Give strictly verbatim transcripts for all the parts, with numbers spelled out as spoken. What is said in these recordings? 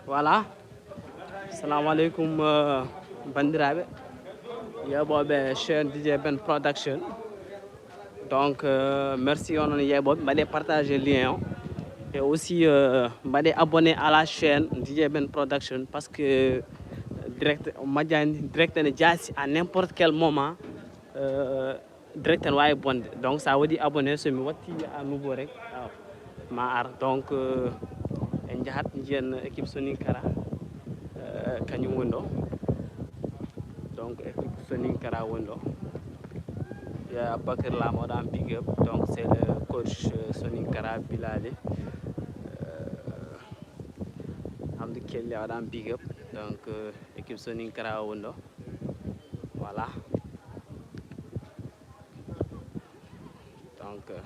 Voilà. Assalamu aleykum, euh, banndiraaɓe yeeɓooɓe chaîne D J Ben Production. Donc, euh, merci onon yeeɓooɓe, mbaɗee partager lien o. Et aussi, euh, mbaɗee abonné à la chaîne D J Ben Production, parce que direct, majjani direct ne jaasi à n'importe quel moment. Euh, direct ne waawi bonde. Donc, so a waɗi abonné, so mi watti à nouveau rek, aw, ma ar. Donc, euh, en njahat njiyen équipe Soninkara, euh, kañum woni ɗo. Donc, équipe Soninkara woni ɗo. Ya Bakr Lam, waɗan big up. Donc, c'est le coach, euh, Soninkara, Bilali. Euh, Hamdou Kelly, waɗan big up. Donc, euh, équipe Soninkara woni ɗo. Voilà. Donc, euh,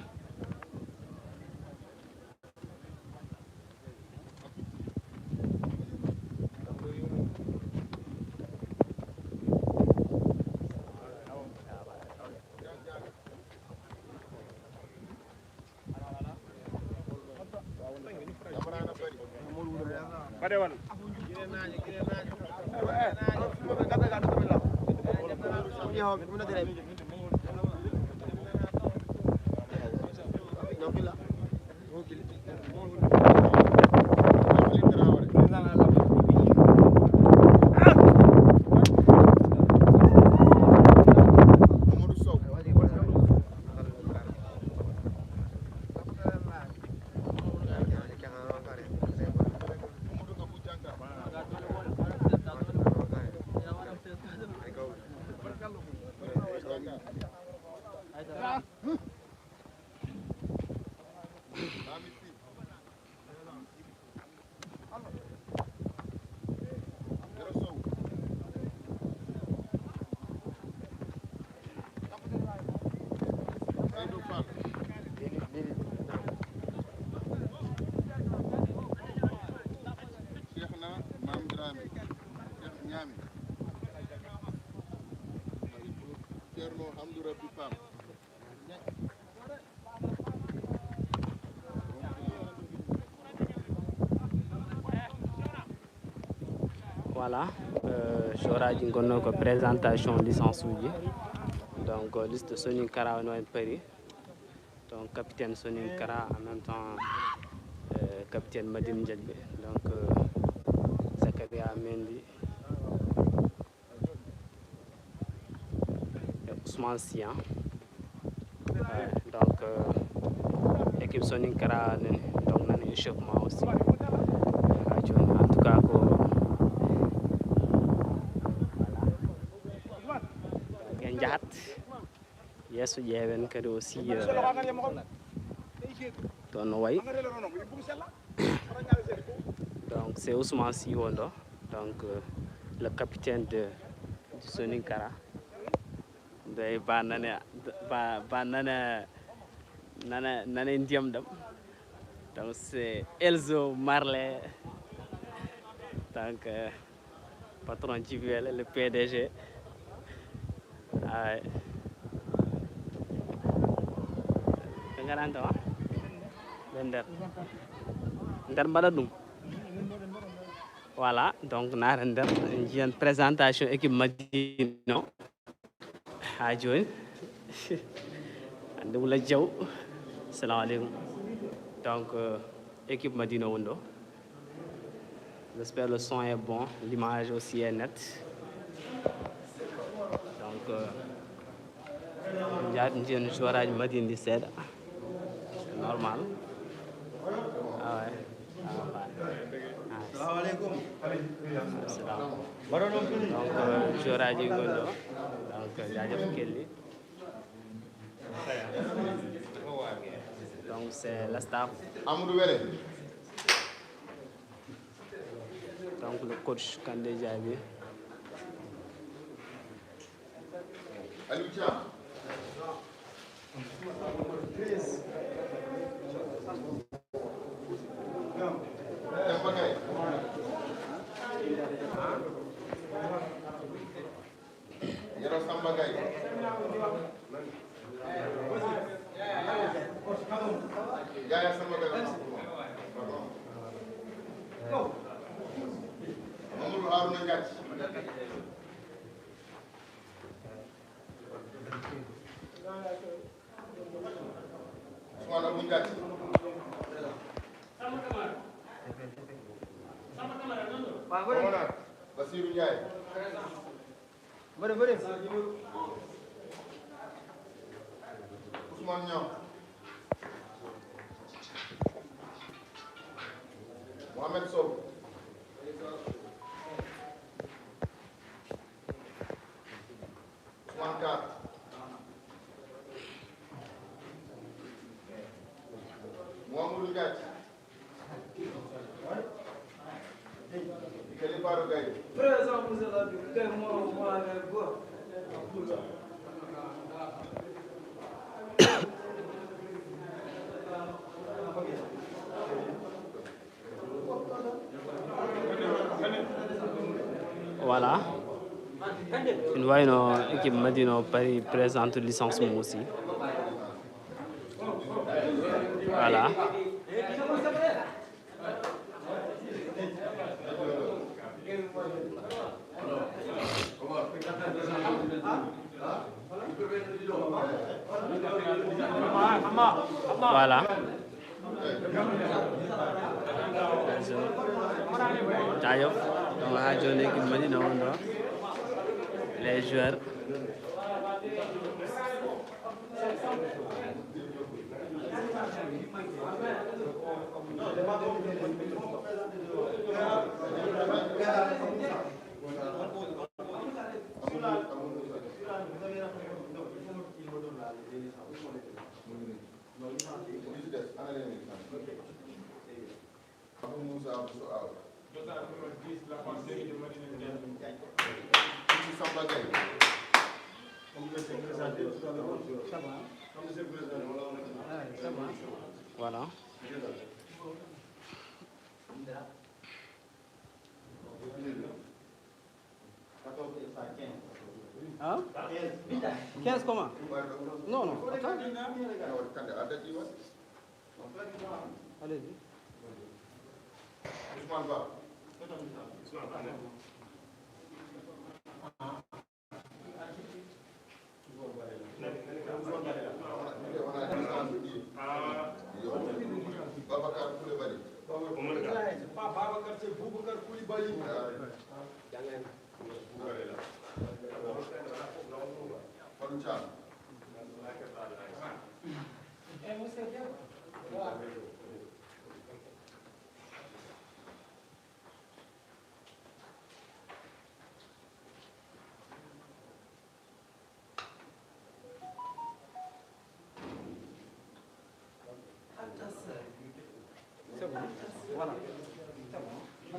Cheikhna Mame Dramé, Cheikh Niamé, Thierno Hamdou Rabbi Pam. Voilà, euh, joraji gonno ko présentation licence uji. Donc, euh, liste Soninkara woni en pari. Donc, capitaine Soninkara, en même temps, euh, capitaine Madine Diadbé. Donc, euh, Zakaria Mendy. E Ousmane Sy, hein. Euh, donc, euh, équipe Soninkara nani, donc nani échauffement aussi. Euh, ha joni, en tout cas, ko, voilà. Donc, en njahat yeeso, ƴeewen kadi aussi, euh, toon no wayi. Donc, c'est Ousmane Sy woni ɗo. Donc, euh, le capitaine de, du Soninkara. Nde ba nane, ba, ba nane, nane, nane ndiyam ɗam. Donc, c'est Elzo Marley. Donc, euh, patron J V L, le P D G. Ay. Ɓe ngarani ɗo, ha? Ɓe nder. nder mbaɗa ɗum. Voilà, donc naata nder, en njiyan présentation équipe Madina o. Haa jooni. Hannde Wula Jaw. Assalamu aleykum. Donc, euh, équipe Madina woni ɗo. J'espère le son est bon, l'image aussi est nette. Donc, euh, njaadi njiyan joueur aji Madina ɗi seeɗa. C'est normal. Ah ouais. Ah, bah. Ah, c'est- Salam alaikum. Salam. Donc, euh, joueur aji ngoni ɗo. Donc, jaajëf Kelly. Donc, c'est le staff. Amadou Wele. Donc, le coach Kandé Diaby. Aliou Thiam. Demba Gaye. Yero Samba Gaye. Yaya Samba Gaye. Pardon. Mamadou Harouna Ndiaye. Ousmane Abou Ndiaye. Omar Bassirou Ndiaye. Mbaɗe, mbaɗe. Ousmane Niang. Mohamed Sow. Ousmane Ka. Mamadou Ndiaye. Kalifa Gaye. Présent, monsieur l'arbitre. Kay Moro Mohamed Ba. Voilà. Ina wayno équipe Madina o Paris présente licence mum aussi. Voilà. Voilà. Jaajëf. Donc, haa jooni équipe Madina on ɗo. Les joueurs. Abou Moussa Bousso Aw. Samba Gaye. Voilà. Hein? Quinze comment? Non, non, attends. Allez-y. Babacar Coulibaly. Babacar, c'est Boubacar Coulibaly. Fallou Thiam.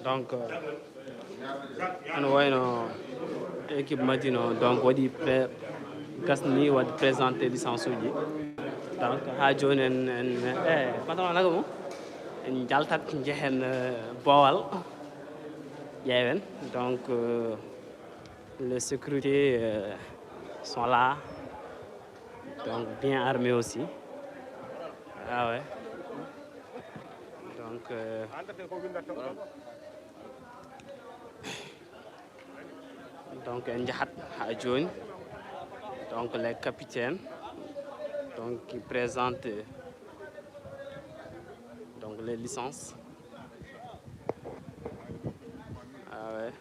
Donc, euh, ene wayno équipe Madina o, donc, waɗi pré-, gasni waɗi présenté licence uji. Donc, haa jooni en, en, eh, patron, naka mum? En njaltat, njehen, euh, Boowal. Ƴeewen. Donc, euh, les sécurités, euh, sont là. Donc, bien armés aussi. Ah ouais. Donc, Donc, euh, donc en njahat haa jooni. Donc les capitaines, donc qui présentent, euh, donc les licences. Ah ouais.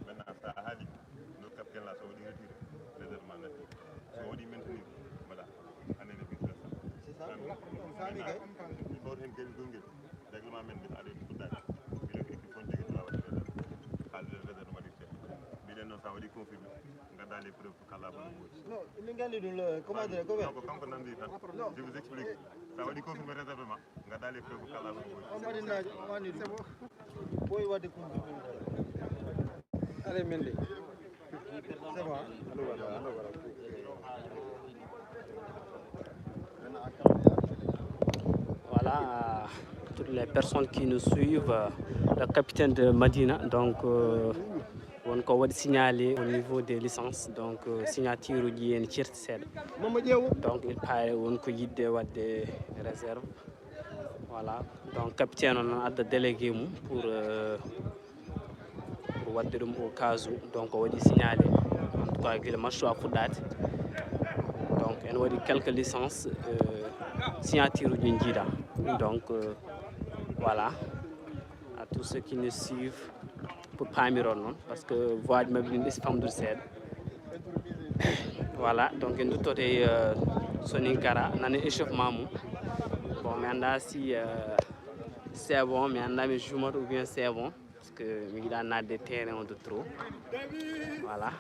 Maintenant, so a haali, no capitaine la, so waɗi retiré, réserve ma natti. So waɗi maintenir, mbaɗa. Année de vice versa. C'est ça. Maintenant, il faut hen gari ɗum ngel. Règlement men ngel aɗa fuɗɗaade. Mbiɗa ko équipe fof jogii droit waɗde réserve. Haalde réserve no waɗirte. Mbiɗen noon, so a waɗi confirmé, ngaddaa les preuves pour kala bonne voie. Non, min nganndi ɗum, le, comment dire, ko non, ko kanko nanndi tan. Non. Je vous explique. So a waɗi confirmé réserve ma, ngaddaa les preuves pour kala bonne voie. On mbaɗi naaj, on mbaɗi ɗum. Boy waɗde confirmé. Allez, men de. C'est bon, hein? Voilà, euh, toutes les personnes qui nous suivent, euh, le capitaine de Madina, donc, euh, won ko waɗi signalé au niveau des licences, donc, euh, signature uji ene certi seeɗa. Donc, il paraît won ko yiɗde waɗde réserve. Voilà, donc capitaine o noon adda délégué mum pour, euh, pour waɗde ɗum au cas où. Donc o waɗi signalé, en tout cas, gila match o a fuɗɗaade. Donc ene waɗi quelques licences, euh, signature uji en njiida. Donc, euh, voilà, à tous ceux qui nous suivent, pour paamiron noon, parce que voix ji maɓɓe ɗin ɓesi famɗude seeɗa. Voilà, donc en duttoto e, euh, Soninkara, nana échauffement mum. Bon, mi annda si, euh, c'est bon, mi annda mi juumat ou bien c'est bon, parce que mi yiɗa naatde terrain o de trop. Voilà.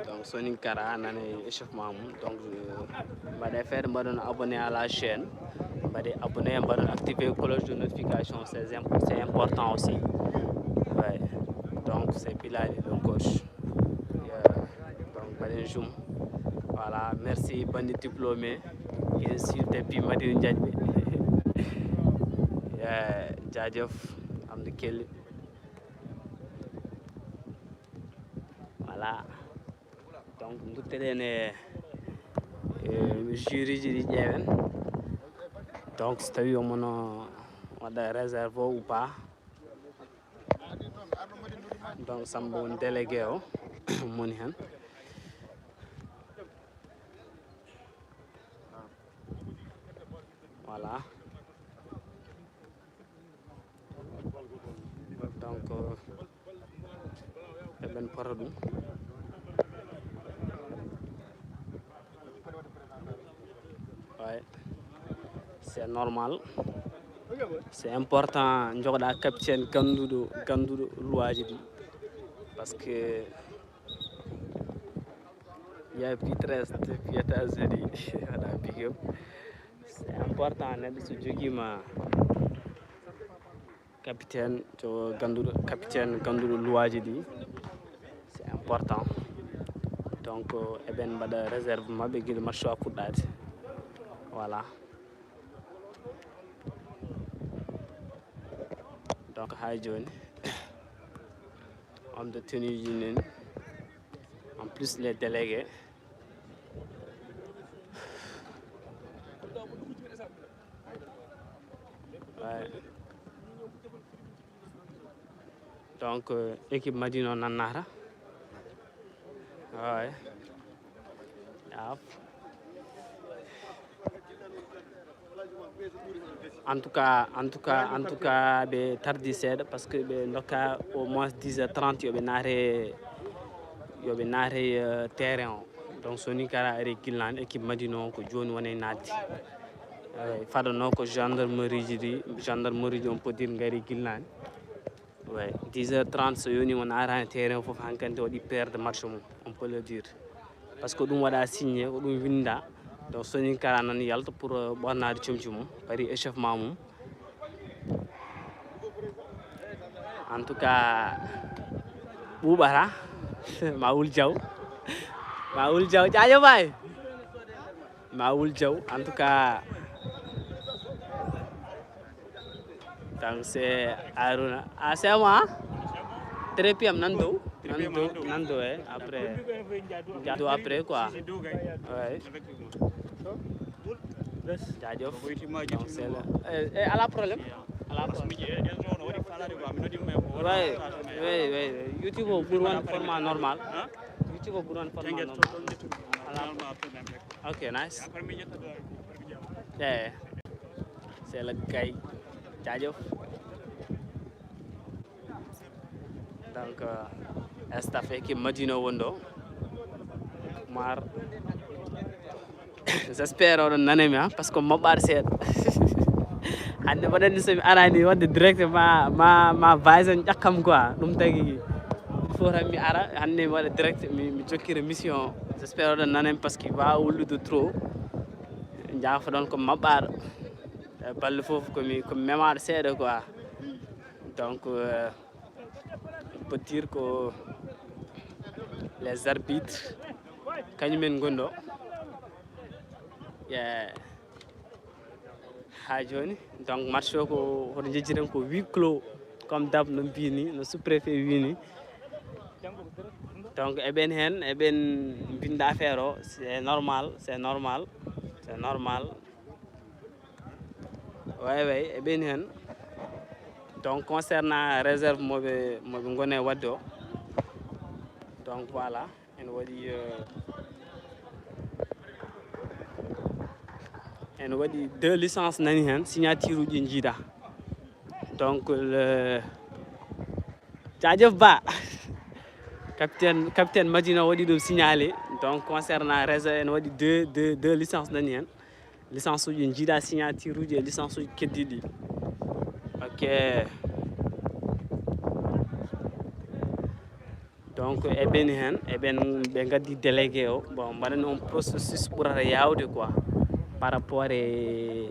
Donc Soninkara nana échauffement mum. Donc, euh, mbaɗe feere mbaɗon abonné à la chaîne, mbaɗe abonné, mbaɗon activé cloche de notification, c'est imp-, c'est important aussi. Ouais. Donc c'est Bilali, le coach. Yeah. Donc mbaɗen zoom. Voilà, merci bandi diplômé, bien sûr, depuis Madina Diagne. Yeah, jaajëf, Amdi Kelly. Voilà. Donc duttoɗen e, e juriji ɗi ƴeewen. Donc so tawi omo no waɗa réserve o ou pas. Donc Samba woni délégué o, moni hen. Voilà. Donc eɓen pota ɗum. Ouais. C'est normal. C'est important jogoɗa capitaine ganduɗo, ganduɗo loi ji ɗi. Parce que Yaay Pitres fiyata jeudi. Waɗa big up. C'est important, neɗɗo so jogiima capitaine to ganduɗo, capitaine ganduɗo luwaaji ɗi, c'est important. Donc eɓen mbaɗa réserve maɓɓe gila match o fuɗɗaade. Voilà. Donc haa jooni, homme de tenue ji nen, en plus les délégués. Ouais. Donc euh, équipe Madina o nannata. Ouais. Yaaf. En tout cas, en tout cas, en tout cas, ɓe tardi seeɗa parce que ɓe ndokka au moins dix heures trente, yoɓe naate, yoɓe naate euh, terrain o. Donc Soninké Kara ari gillani, équipe Madina o ko jooni woni naatde. Euh, fadano ko gendarmerie ji ɗi, gendarmerie ji on peut dire ngari gillani. Ouais, dix heures trente so yoni on arani terrain fof, hankadi waɗi perdre match mum, on peut le dire. Parce que ɗum waɗa signé, ko ɗum winda. Donc Soninké Kara nan yalta pour euh, ɓornade comci mum, waɗi échauffement mum. En tout cas, ɓuuɓata. Ma wul jaw. Ma wul jaw, jaajëf waay. Ma wul jaw, en tout cas. Donc c'est Aruna. Ah, c'est moi. Très bien, Nando. Nando, Nando, eh. Après, Nando après quoi. Ouais. Jaajëf. Donc c'est le. Eh, eh, ala problème. Ala problème. Oui, oui, oui, oui. YouTube o ɓuri won format normal. YouTube o ɓuri won format normal. Ala. Ok, nice. Eh, c'est le gars. Jaajëf. Donc euh, staff équipe Madina wonɗo. Mar. J'espère oɗon nanami, hein, parce que maɓɓaɗo seeɗa. Hannde mbaɗanmi so mi arani waɗde direct ma ma ma vayse on ƴakkam quoi, ɗum tagi il faut tan mi ara hannde mi waɗa direct, mi, mi jokkira mission. J'espère oɗon nanami parce que wawa wullude trop. Jaafoɗon ko maɓɓaɗo. E balle fof komi komi memaɗo seeɗa quoi. Donc euh, on peut dire ko les arbitres kañumen gonɗo. Yeah. Ha joni donc match o ko hoto jejjiren ko huis clos, comme d'hab no mbini, no sous-préfet wini. Donc eɓen hen eɓen mbinda affaire o, c'est normal, c'est normal, c'est normal. Way way eɓen hen. Donc concernant réserve moɓe moɓe gone wadde o, donc voilà. Ene waɗi euh, ene waɗi deux licences nani hen, signature uji jiida. Donc le jaajëf ba. Capitaine capitaine Madina waɗi ɗum signalé. Donc concernant réseau ene waɗi deux deux deux licences nani hen. Licence uji jiida, signature uji e licence uji keddiɗi. Ok. Donc eɓeni hen eɓen ɓe gaddi délégué o, bon mbaɗani on processus ɓurata yawde quoi par rapport e e-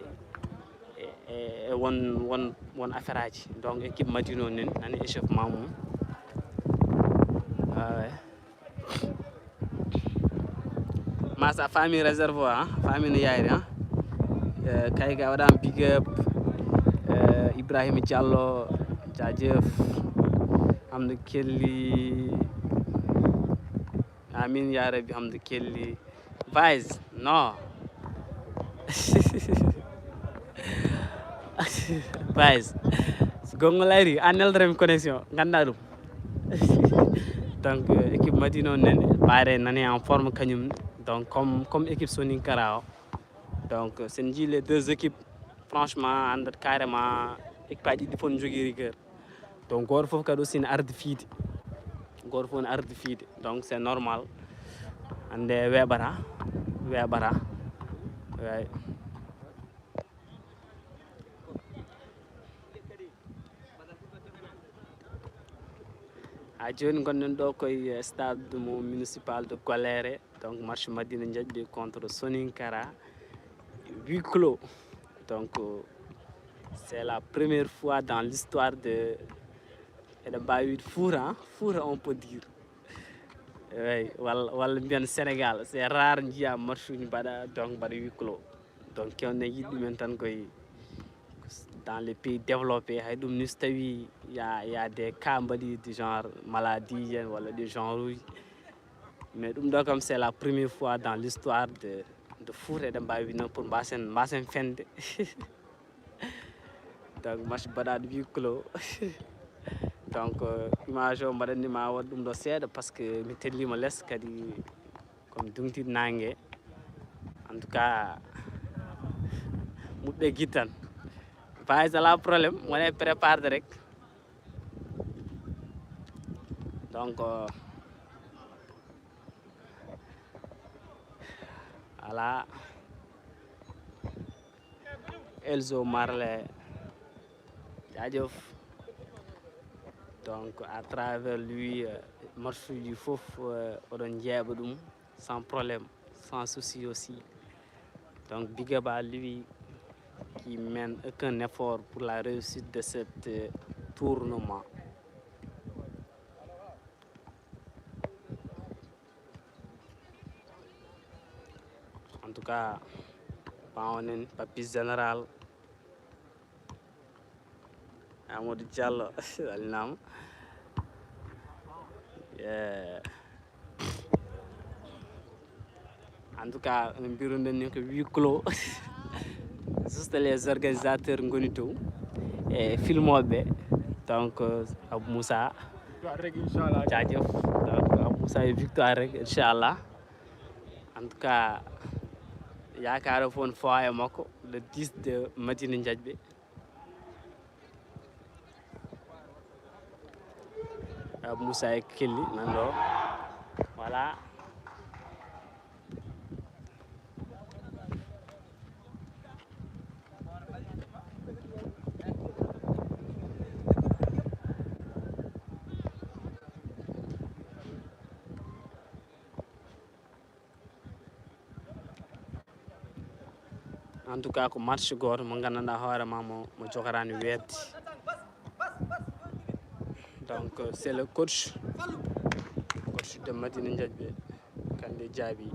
e- e won won won affaire aji. Donc équipe Madina o nen nani échauffement mum. Ah ouais. Masa famille réservoir hein, famille no yayri hein. Euh, kayga waɗama big up. Euh, Ibrahima Diallo, jaajëf. Hamdou Kelly. Amin ya rabbi. Hamdou Kelly. Vise no. Vise so gongol ari a neldatam connexion ganda ɗum. Donc euh, équipe Madina o nen ɓaare nani en forme kañum. Donc comme comme équipe Soninké Kara o, donc sen jii les deux équipes, franchement andat carrément équipe aji ɗiɗi fof ne jogui rigueur. Donc goto fof kadi aussi ne ardi fiide, goto fof ne ardi fiide. Donc c'est normal. Hande weeɓata weeɓata. Way. A A jooni ngonɗen ɗo koye stade mo municipal de Golere, donc match Madina Ndiathbé contre Soninkara, huis clos. Donc, euh, c'est la première fois dans l'histoire de, eɗen mbaawi wiide, Fuuta, hein? Fuuta, on peut dire. Eyi, walla, walla mbiyen Sénégal, c'est rare njiya match uji mbaɗa, donc mbaɗa huis clos. Donc kewɗen yiɗi ɗumen tan koye dans les pays développés, hay ɗum ni so tawi y a, y a des cas mbaɗi du genre maladie en walla du genre uji. Mais ɗum ɗo kam, c'est la première fois dans l'histoire de, de Fouta, eɗen mbaawi wiide noon, pour mbasen, mbasen fende. Donc match mbaɗaɗo huis clos. Donc, euh, image o mbaɗanni ma waɗ ɗum ɗo seeɗa, parce que mi tellima less kadi, comme duŋtiiɗo naange. En tout cas, muɓɓe gittan. Faïs, alaa problème, wone préparde rek. Donc, euh, voilà. Elzo Marley, jaajëf. Donc à travers lui, euh, match uji fof, euh, oɗon njeeɓa ɗum sans problème, sans souci aussi. Donc big up à lui qui mène aucun effort pour la réussite de cette, euh, tournoi. En tout cas, ɓaawo nen, Papis Général, Amadou Diallo, salminaama. Yeah. En tout cas, no mbiruɗen ni ko huis clos. Juste les organisateurs ngoni dow e filmooɓe. Donc, euh, Abou Moussa. Victoire rek, inchallah. Jaajëf. Donc, Abou Moussa e victoire rek, inchallah. En tout cas, yaakaar o fof ne fawa e makko, le dix de Madina Ndiathbé. Abou Moussa e Kelly nan ɗo. Voilà. En tout cas, ko match gooto mo nganndanɗaa hoore ma mo, mo jogataani weeɓde. Donc, c'est le coach, coach de Madina Ndiathbé, Kande Diaby,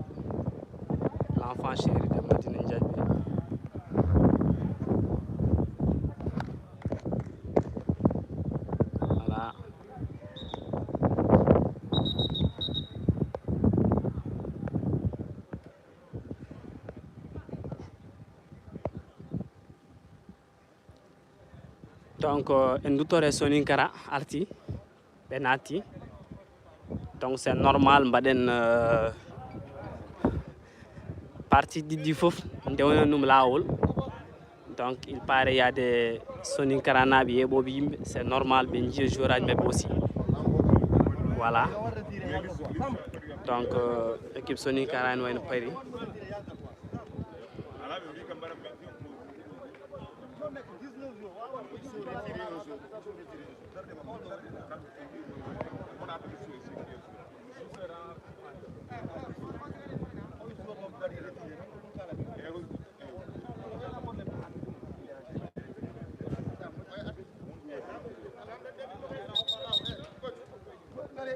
l'enfant chéri de Madina Ndiathbé. Voilà. Donc, euh, en duttore Soninkara arti, ɓe naati. Donc, c'est normal, mbaɗen, euh, partie ɗiɗi fof, ndewnen ɗum laawol. Donc, il paraît, y a des Soninkaranaaɓe yeeɓooɓe yimɓe, c'est normal, ɓe njiya joueur aji maɓɓe aussi. Voilà. Donc, euh, équipe Soninkara ene wayno Paris.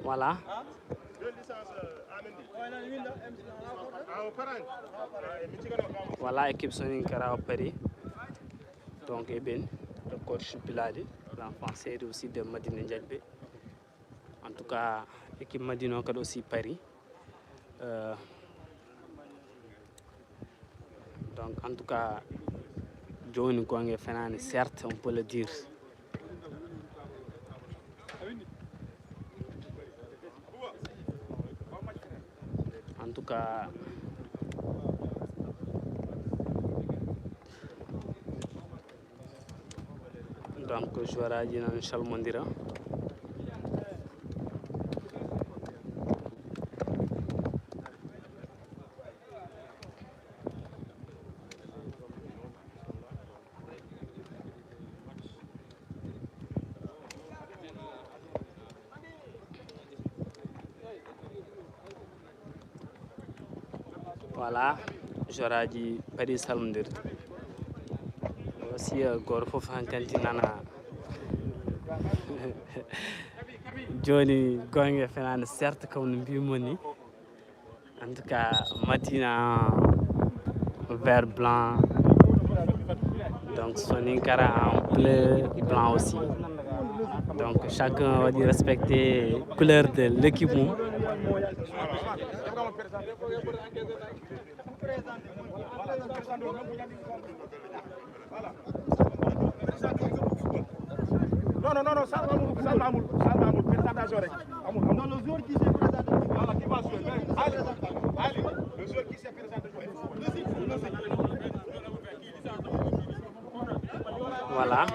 Voilà. Voilà, équipe Soninkara o Paris. Donc, eɓen, le coach Bilali, l'enfant chéri aussi de Madina Ndiathbé. En tout cas, équipe Madina o kadi aussi Paris. Euh, donc, en tout cas, jooni goonga fenaani, certes, on peut le dire. En tout cas, donc, joueur aji nan calmondira. Voilà, joraji paris salmdir aussi, goto fof hankanti nana. Joni gonga fenani, certes, comme no mbimon ni. En tout cas, Madina vert blanc. Donc Soninkara en bleu blanc aussi. Donc chacun va respecter couleur de l'équipe. Non, non, non, non, ça va, ça va, ça va, présentation rek. Amul, amul. Non, le joueur qui s'est présenté. Voilà, qui va jouer. Allez, allez, le joueur qui s'est présenté. Voilà.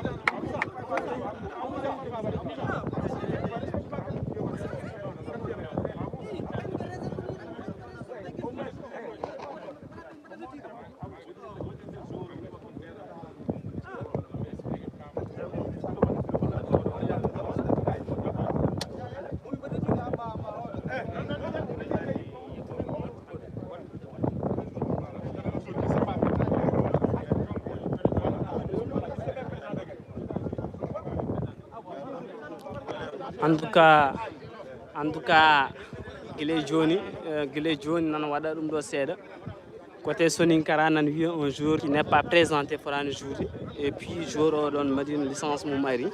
En tout cas, en tout cas, gila jooni, eh, gila jooni nana waɗa ɗum ɗo seeɗa. Côté Soninkara nana wiya un joueur qui n'est pas présenté fotaani jouer. Et puis joueur o ɗon Madina licence mum ari.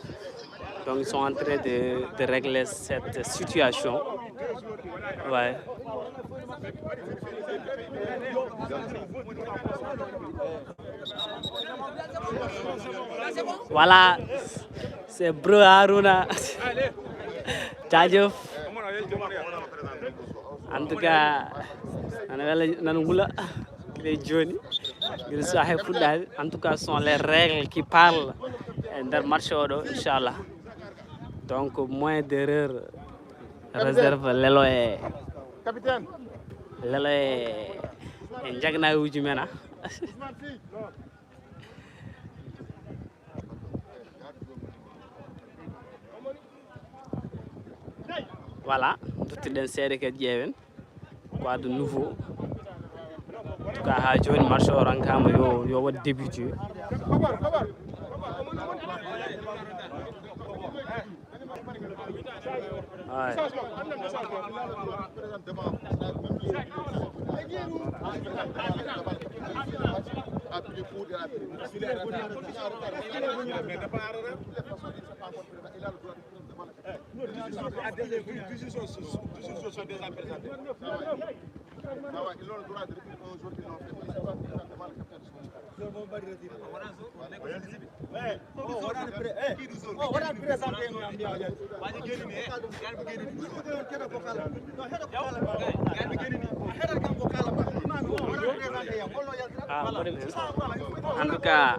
Donc ils sont en train de, de régler cette situation. Ouais. Voilà, c'est bro Haruna. Jaajëf. En tout cas, nana wela, nana wula. Gila jooni, gila so hay fuɗɗaade. En tout cas, ce sont les règles qui parlent e nder match oɗo, inchallah. Donc moins d'erreur réserve lelo e lelo e e jagnawuji men a. Voilà, duttiɗen seeɗa kadi ƴeewen quoi de nouveau. En tout cas ha jooni match o rankama yo yo waɗ débuté. En tout cas,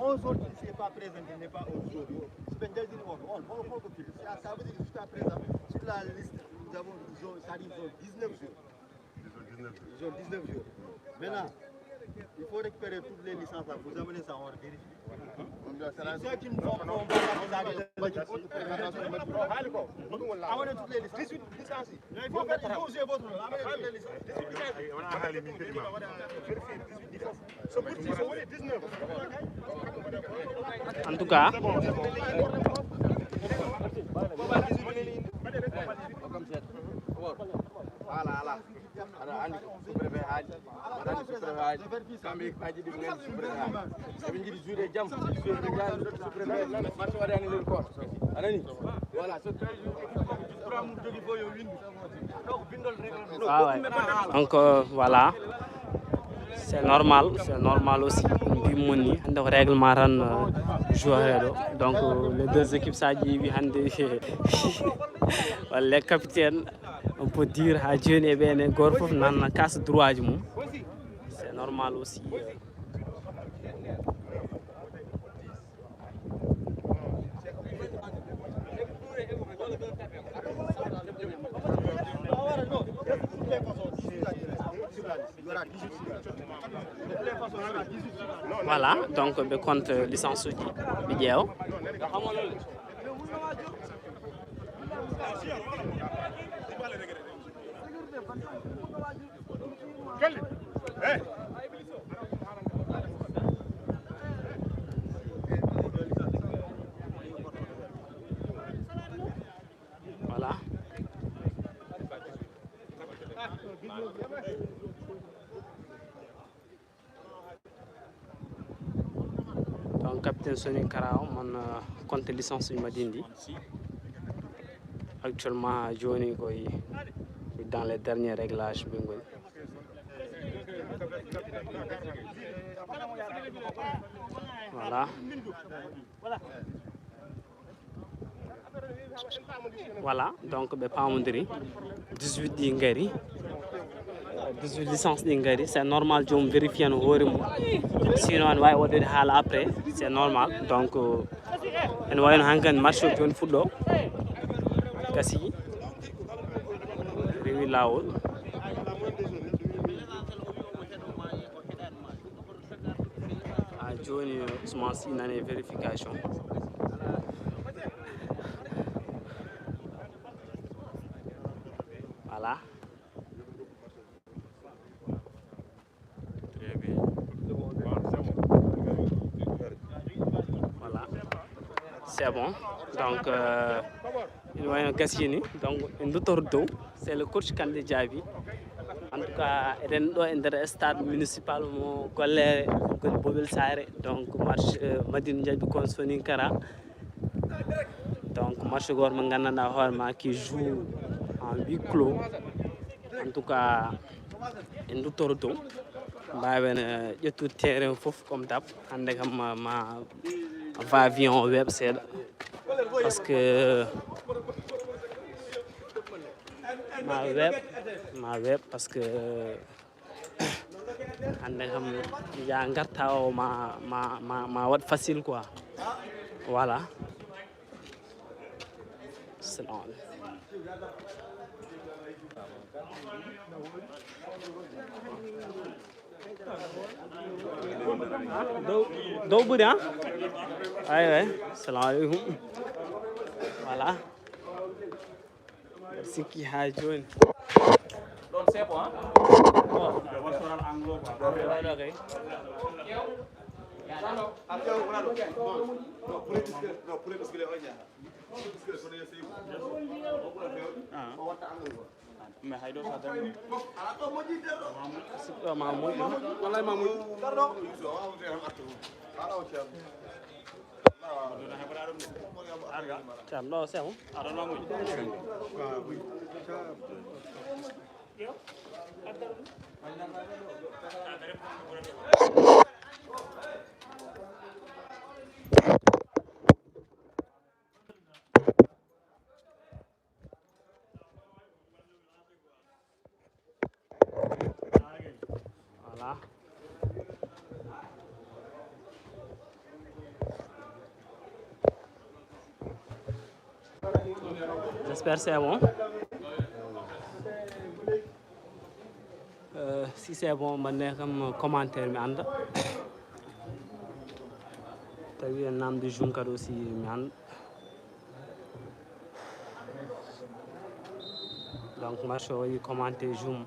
On joueur qui ne s'est pas présenté n'est pas un joueur. C'est bien dit, on, on, on, on, ça veut dire que jusqu'à présent, sur la liste, nous avons, ils ont, ça dit, ils ont dix-neuf joueurs. Ils ont dix-neuf joueurs. Maintenant, il faut récupérer toutes les licences là. Vous amenez ça, on vérifie. Ceux qui ne vont pas, on va les arrêter. Amenez toutes les licences. En tout cas, Aɗa andi ko sous-préfet haali, aɗa andi sous-préfet haali. Kamɓe ko haji ɗum nani sous-préfet haali. Eɓe jiiɗi juuɗe jam, sous-préfet haali, sous-préfet nana marché waɗani nder koot. Anani? Voilà, so tawi programme mum jogi fof yo windu. Donc bindol règlement. Ah ouais. Donc euh, voilà. C'est normal, c'est normal aussi. Mbimon ni hande ko règlement tan euh, joueur heɗo. Donc euh, les deux équipes sa ƴeewi hande walla les capitaines, on peut dire ha jooni e ɓene goto foof nan kasa droit ji mum. C'est normal aussi. Voilà, donc ɓe compte licence uji, ɓe ƴeewa. Voilà. Donc capitaine Sony Kara o, mon, euh, compte licence uji Madine ɗi. Actuellement, joni koye dans les derniers réglages ɓe ngoni. Voilà. Voilà, donc ɓe pamodiri. Dix-huit ɗi ngari. Dix-huit licence ɗi ngari. C'est normal, joom vérifier no hoore mum. Sinon, ene wawi waɗude haala après. C'est normal. Donc, euh, ene wayno hankkadi match o joni fuɗɗo. Gasi. Rewi lawol. Ha joni, Ousmane Sy nane vérification. Voilà. Très bien. Voilà. C'est bon. Donc, euh, ene wayno gasini. Donc, en duttor dow. C'est le coach Kande Diaby. En tout cas, eɗen ɗo e nder stade municipal mo Golléré, Bobil Sare. Donc, match, euh, Madine Diaby kon Soninkara. Donc, match goto mo gandanɗa hoore ma qui joue en huis clos. En tout cas, en duttor dow. Mbawen, euh, ƴettude terrain fof comme d'hab. Hande kam ma, ma va-et-vient o weeɓa seeɗa. Parce que ma weeɓa, ma weeɓa parce que hande kam ya garta o ma, ma, ma, ma waɗ facile quoi. Voilà. Salamu aleykum. Dow, dow ɓuri, ha? Ay, ay. Salamu aleykum. Voilà. Sikki ha joni. Ɗon c'est bon, hein? Bon. Wayno kay. Ah. Mais hay ɗo sa dañi. Sikki ma moƴƴi. Wallahi ma moƴƴi. Ceerno, ɗo c'est bon. Voilà. J'espère c'est bon. Euh, si c'est bon, mbaɗne kam commentaire mi anda. Tawi en namdi jum kadi aussi mi anda. Donc match o waɗi commenté jum.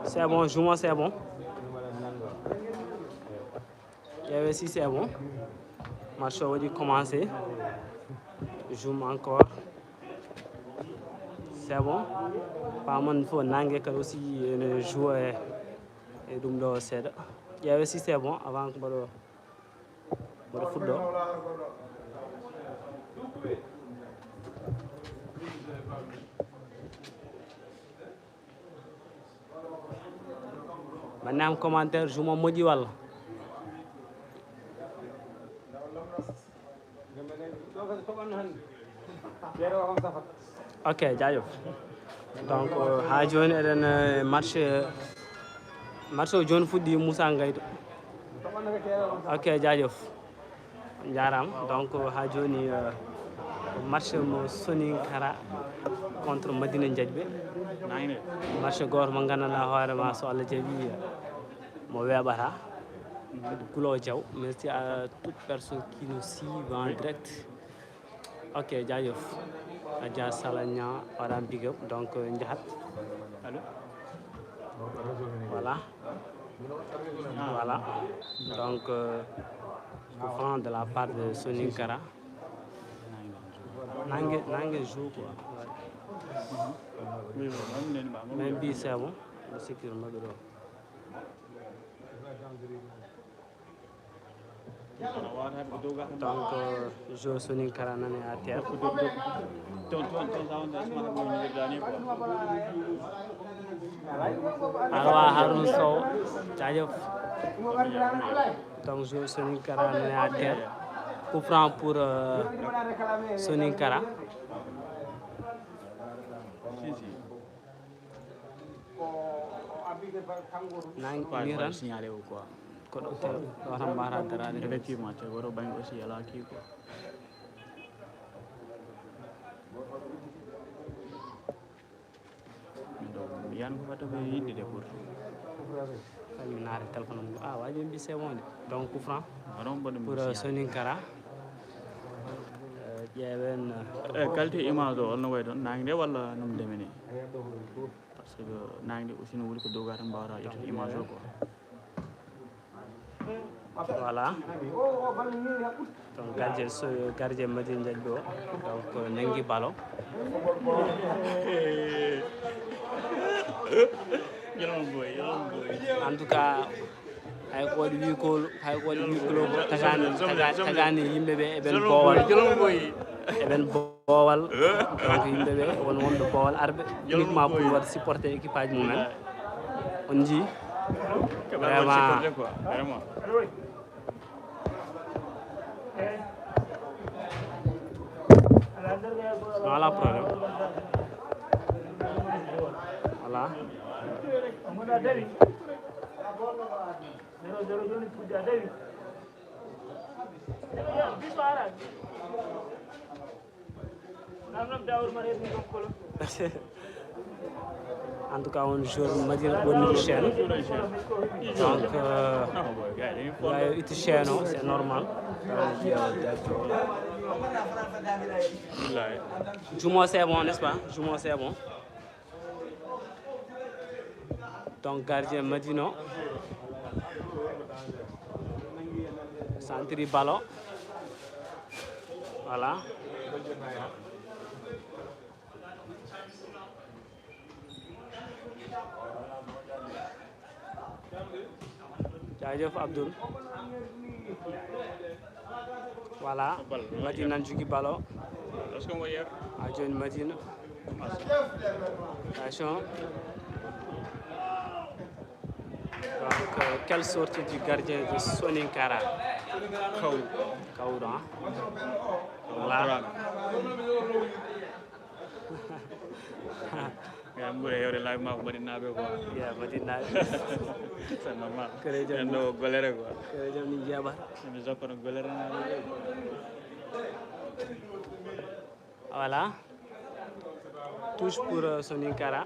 C'est bon, jum o c'est bon. Ƴeewe si c'est bon. Match o waɗi commencé. Jum encore. C'est bon. Pamon fof nangue kadi aussi ene joue e, e ɗum ɗo seeɗa. Ƴeewe si c'est bon avant que mbaɗo, mbaɗo fuɗɗo. Mbaɗnam commentaire, jum o moƴƴi walla? Ok, jaajëf. Donc, euh, ha joni eɗen, euh, match, euh, match o joni fuɗɗi Moussa Ngaydo. Ok, jaajëf. Njaaraama. Donc, haa jooni, euh, match mo Soninkara contre Madina Njaajɓe. Match gooto mo nganndanɗaa hoore ma, so Allah jaɓi, euh, mo weeɓata. Kadi Gulo Diaw. Merci à toute personne qui nous suit en direct. Ok, jaajëf. Adja Salagna, waɗa big up. Donc, euh, njahat. Allô? Voilà. Voilà. Donc, euh, coup franc de la part de Soninkara. Nangue, nangue joue quoi. Même bi c'est bon. Le sécure maɓɓe ɗo. Donc, euh, joueur Soninkara nani à terre. Awa Harouna Sow, jaajëf. Donc, joueur Soninkara nani à terre. Coup franc pour, euh, Soninkara. Nang mi tan signalé o quoi. Ko ɗo tan, ɗo tan mbata daraade. Effectivement, te woto baŋ aussi ala kii quoi. Min ɗo mi yan ko fata ko yidde de pour. Ay mi naare téléphone am. Ah, waji mbi c'est bon de. Donc coup franc. Waɗon mboɗo pour, euh, Soninkara. Euh, ƴeewen, euh, e qualité image o holno way ɗon, nangue nde walla no mi demini? Parce que nangue aussi no wuli ko dow ga tan mbawata ƴettude image o quoi. Voilà. Donc gardien so, gardien Madina Njaajɓe o. Donc nangi ballon. En tout cas, hay ko waɗi huis clos, hay ko waɗi huis clos ko tagaani, tagaani, tagaani yimɓe ɓe eɓen boowal. Eɓen boowal. Donc yimɓe ɓe won wonɓe boowal arɓe uniquement pour waɗ supporter équipage mumen. On njii vraiment. Voilà problème. Voilà. En tout cas, on joueur Madina woni chaîne. Donc, euh, il a eu chaîne, c'est normal. Jumo, c'est bon, n'est-ce pas? Jumo, c'est bon. Donc gardien Madina. Centre ballon. Voilà. Jaajëf Abdoul. Voilà, Madina nan jogi ballon. A jooni Madina. Attention. Donc, euh, quelle sortie du gardien de Soninkara? Kaw. Kaw, hein? Voilà. Ngam ɓuri hewde laabi makko Madinaaɓe quoi. Yeah, Madinaaɓe. C'est normal. Kere jam. En ɗo golere quoi. Kere jam ni jeeɓa. Ene jokkono golere na. Voilà. Touche pour, euh, Soninkara.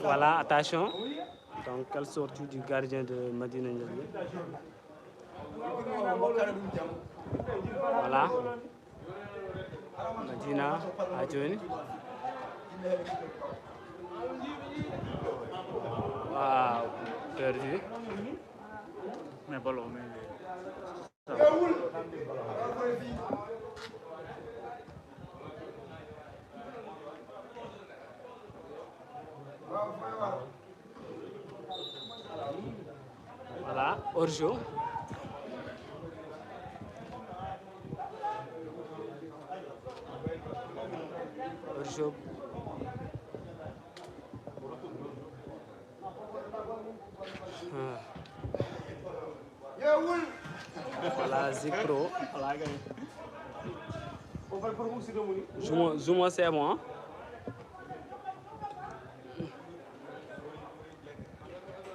Voilà, attention. Donc, quelle sortie du gardien de Madina Njaajɓe. Voilà. Madina, a jooni. Waaw, perdu. Mais ballon, mais Voilà, hors-jeu. Hors-jeu. Ah. Voilà, Zik Pro. Jumo, Jumo, c'est bon, hein?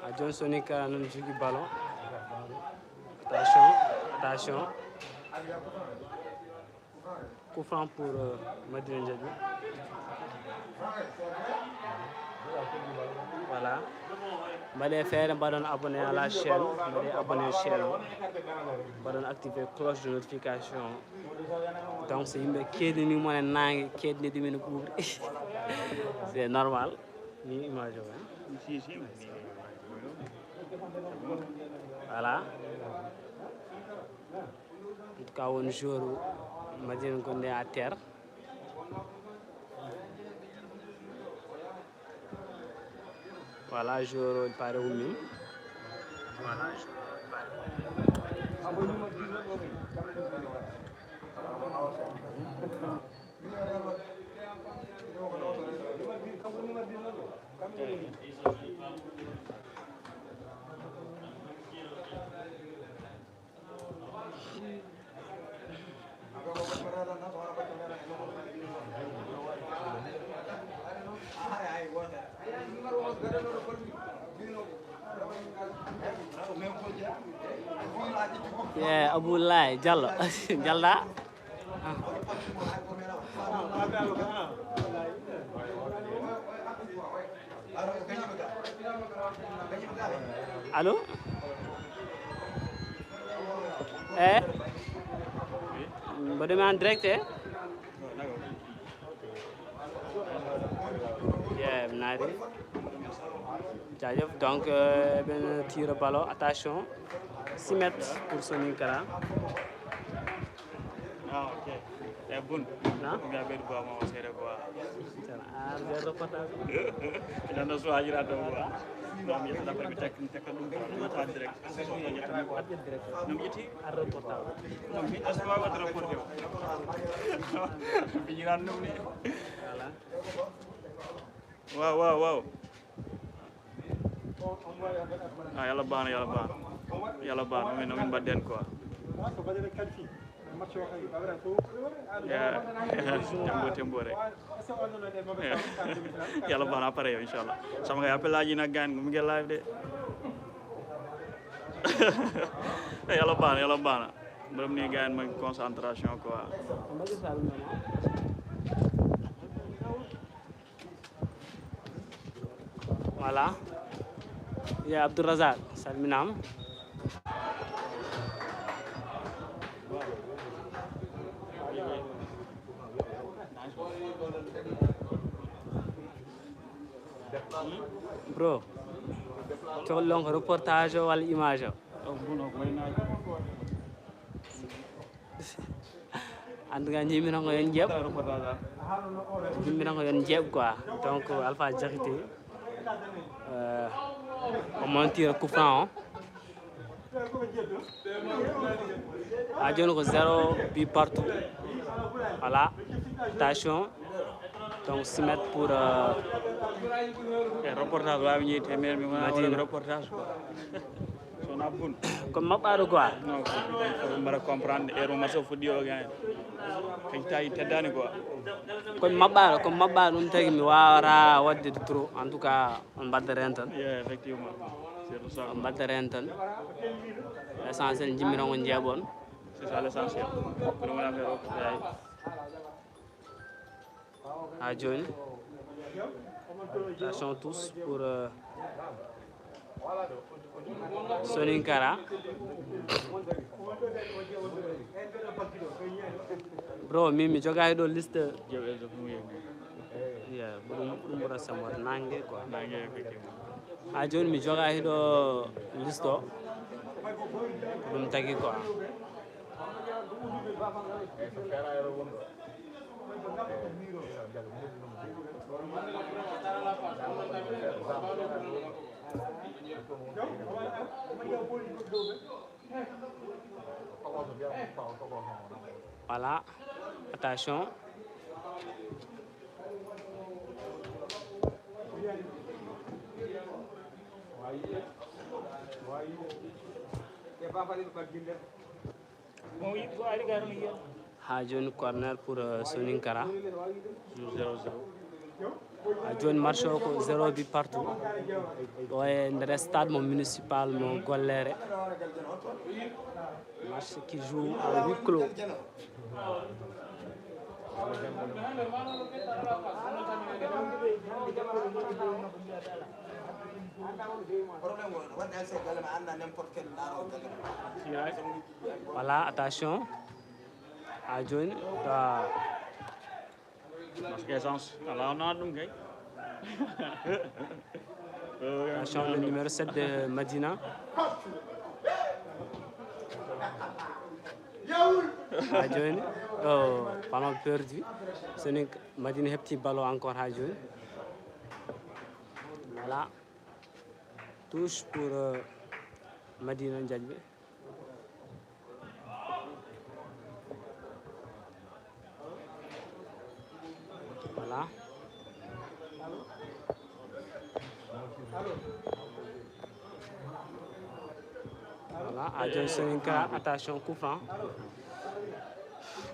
A jooni Soninkara noon jogi ballon. Attention, attention. Coup franc pour euh, Madina Ndiaye. Voilà. Mbaɗee feere, mbaɗon abonné à la chaîne, mbaɗee abonné chaîne o, mbaɗon activé cloche de notification. Donc so yimɓe keedini mon e naange, keedini ɗumen e ɓuuɓri. C'est normal. Ni image o, hein? Voilà. En tout cas, won joueur Madina gonɗo à terre. Voilà, joueur o pare ummi. Voilà, joueur o pare ummi. Ye Abou Laye Diallo. Jalda. Allo? Eh? Mboɗo mi en direct, eh? Yeah, mi naati. Jaajëf. Donc, euh, eɓen tira ballon. Attention. Six mètres pour Soninkara. Ah, ok. Eh, Boun. Na? Ko mi aɓeɗo bowa ma o seeɗa quoi. Tan ar der reportage. Ina no so ajira do quoi. Non, mi yetta après mi tek mi tek dum quoi. Mi yetta direct. Session yo yetta mi quoi. Non, mi yetti ar reportage. Non, mi asma wa reporter. Bi ñu nan dum ni. Voilà. Waaw, waaw, waaw. Ah, yalla baax na, yalla baax na. Yalla baax na, amin, amin, mbaɗden quoi. Ya, tembo, tembo rek. Ya. Yalla baax na, après yow, inchallah. Sama gars yi, appel laa ji nag, gaañ, mu ngi live de. Yalla baax na, yalla baax na. Borom nii, gaañ, ma concentration quoi. Voilà. Ya Abdourazak, salminaama. Bro, cohlɗon ko reportage o walla image o? En tout cas, ñimmino ko yon jeeɓ. Ñimmino ko yon jeeɓ quoi. Donc Alpha Diakité, euh, o montir coup franc o. Ha jooni ko zéro but partout. Voilà. Attention. Donc six mètres pour euh, e reportage wawi ñeyti e mer mi wona Madina. Reportage quoi. Sona bun. Comme maɓɓaɗo quoi. Non, faut mbaɗa comprendre heure match o fuɗɗi o gagne. Kañ tawi teddani quoi. Comme maɓɓaɗo, comme maɓɓaɗo ɗum tagi mi wawata waɗde trop. En tout cas, on mbaddata hen tan. Yeah, effectivement. C'est pour ça. On mbaddata hen tan. L'essentiel jimmiron ko jeeɓon. C'est ça l'essentiel. Ko ɗum woni affaire o. Eeyi. Ha jooni. Attention tous pour euh, Soninkara. Bro, min mi jogaaki ɗo liste. Yeah, ko ɗum ɗum ɓura samor nangue quoi. Nangue effectivement. Ha jooni mi jogaaki ɗo liste o. Ko ɗum tagi quoi. Voilà, attention. Ha jooni corner pour euh, Soninkara. Toujours zéro zéro. Ha jooni match o ko zéro but partout. Ɗo e nder stade mo municipal mo Gollere. Match qui joue à huis clos. Voilà, attention. Ha jooni, ah, parce que essence ala wona ɗum kay. Attention, le numéro sept de Madina. Ha jooni, oh, ballon perdu. Sonic, Madina heɓti ballon encore ha jooni. Voilà. Touche pour, euh, Madina Ndiaye. Voilà. Voilà, ha jooni Soninkara, attention, coup franc.